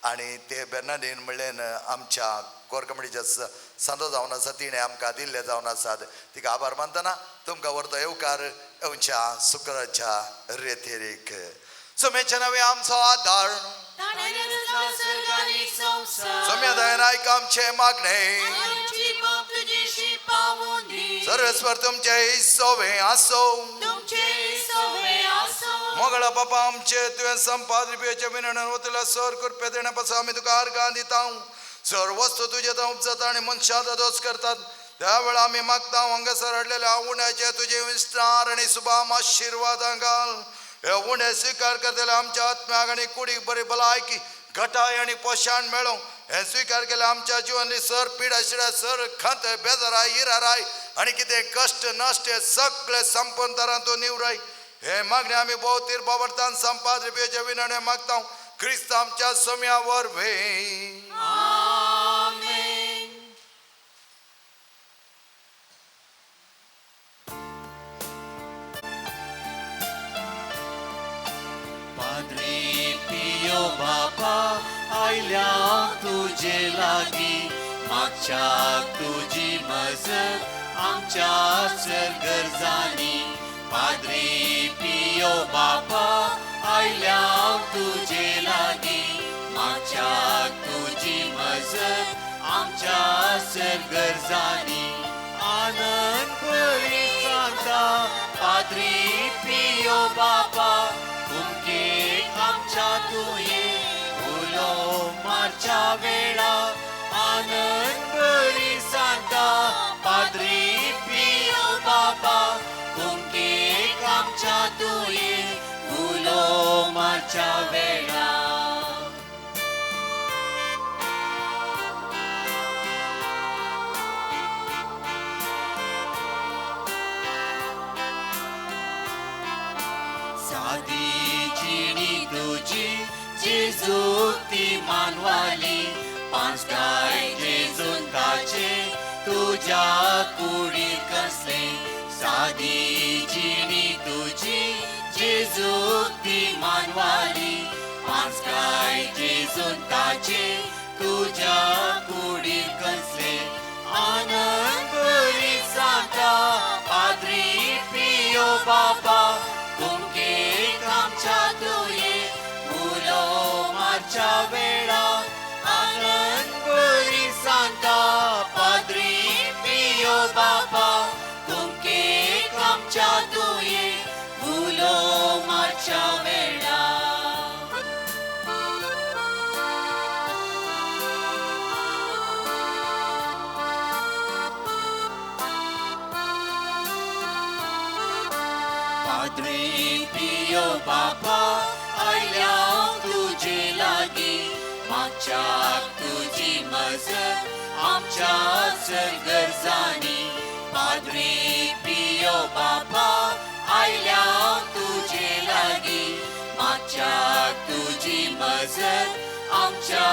आनी ते बेर्नाडीन म्हणल्यार आमच्या कोर कमिटीच्या सांदो जावन आसा तिणें आमकां दिल्ले जावन आसात. तिका आभार मानतना तुमकां व्हरतो येवकार येवच्या शुक्राच्या रेतेरीक. सोम्याच्या नांवे आमचो आदार, सोम्या दयान आयक आमचें मागणें, सर्वेस्वर तुमचे सोवे आसो. मोगळा बापा आमचे तुवें संपाद रुपयाचे विनण वतल्या सर कृपे देण्या पासून आमी तुका अर्गां दिता. सर वस्तू तुजे थंय उपजता आनी मनशां दोस करतात त्या वेळा आमी मागता हांगासर हाडलेल्या उण्याचे तुजे विस्तार आनी सुभाम आशिर्वादां घाल. हे उणे स्विकार करतले आमच्या आत्म्याक आनी कुडीक बरी भलायकी घटाय आनी पोशाण मेळों. हे स्विकार केले आमच्या जिवनांतली सर पिडा शिडा सर खंत बेजाराय इराराय आनी कितें कश्ट नश्ट हे सगळे संपंतरान तूं निवराय. हे मागणे आमी भोवतीर बाबडतान संपाद रुपयाचे विनणे मागता क्रिस्त आमच्या सोम्या वरवीं. पाद्री पियो बापा आयल्या तुजे लागीं मागच्याक तुजी मजत आमच्या सरगरजांनी. पाद्री पियो बापा आयल्या तुजे लागीं मागच्याक तुजी मजत आमच्या सरगरजांनी. आनंद बरी सांगता पाद्री पियो बापा तुमके आमच्या तुये उलो मारच्या वेळा. आनंद बरी सांगता पाद्री पियो बापा तुमके आमच्या तुये उलो मारच्या वेळा. सादी जिणी तुजी जेजूक ती मानवाली पांच गाय जेजून ताचे तुज्या कुडीर कसले. सादी जिणी तुजी जेजूक ती मानवाली पांच गाय जेजून ताचे तुज्या कुडीर कसले. आनंद बरी सांगता पाद्री पियो बापा तुमके आमच्या तुये उलो मारच्या वेळा. आनंद बरी सांगता पाद्री पियो बापा तुमके आमच्या तुये उलो मारच्या वेळा. पाद्री पियो बापा आयल्या तुजे लागीं मागच्याक तुजी मजत आमच्या सरगरजांनी. पाद्री पियो बापा आयल्या तुजे लागीं मागच्याक तुजी मजत आमच्या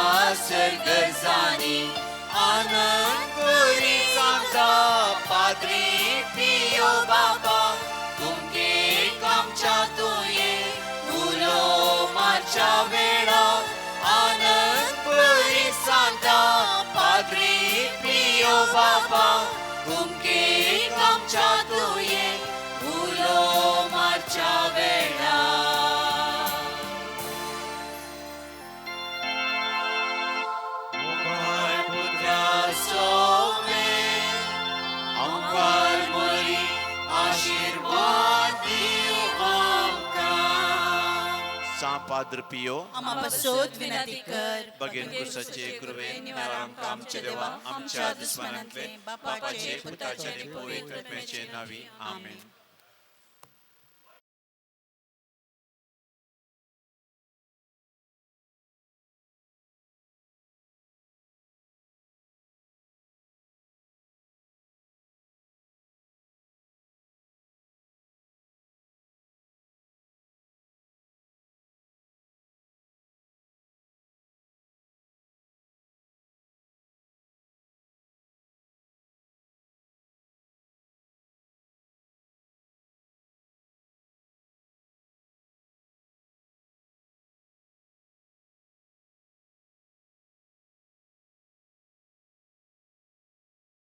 सरगरजांनी. आनंद बरी सांगता पाद्री पियो बापा तुमके आमच्या तुये उलो मारच्या वेळा आनंद बरी सांता पाद्री पियो बाबा तुमके आमच्या तुये उलो मारच्या वेळा. पाद्र पियो आमा पासत विनंती कर. बगेन कुसाचे कृपेन निवार आमकां आमचे देवा आमच्या दुस्मानांतले बापाचे पुताचे आनी पवित्र आत्म्याचे नावी आमेन.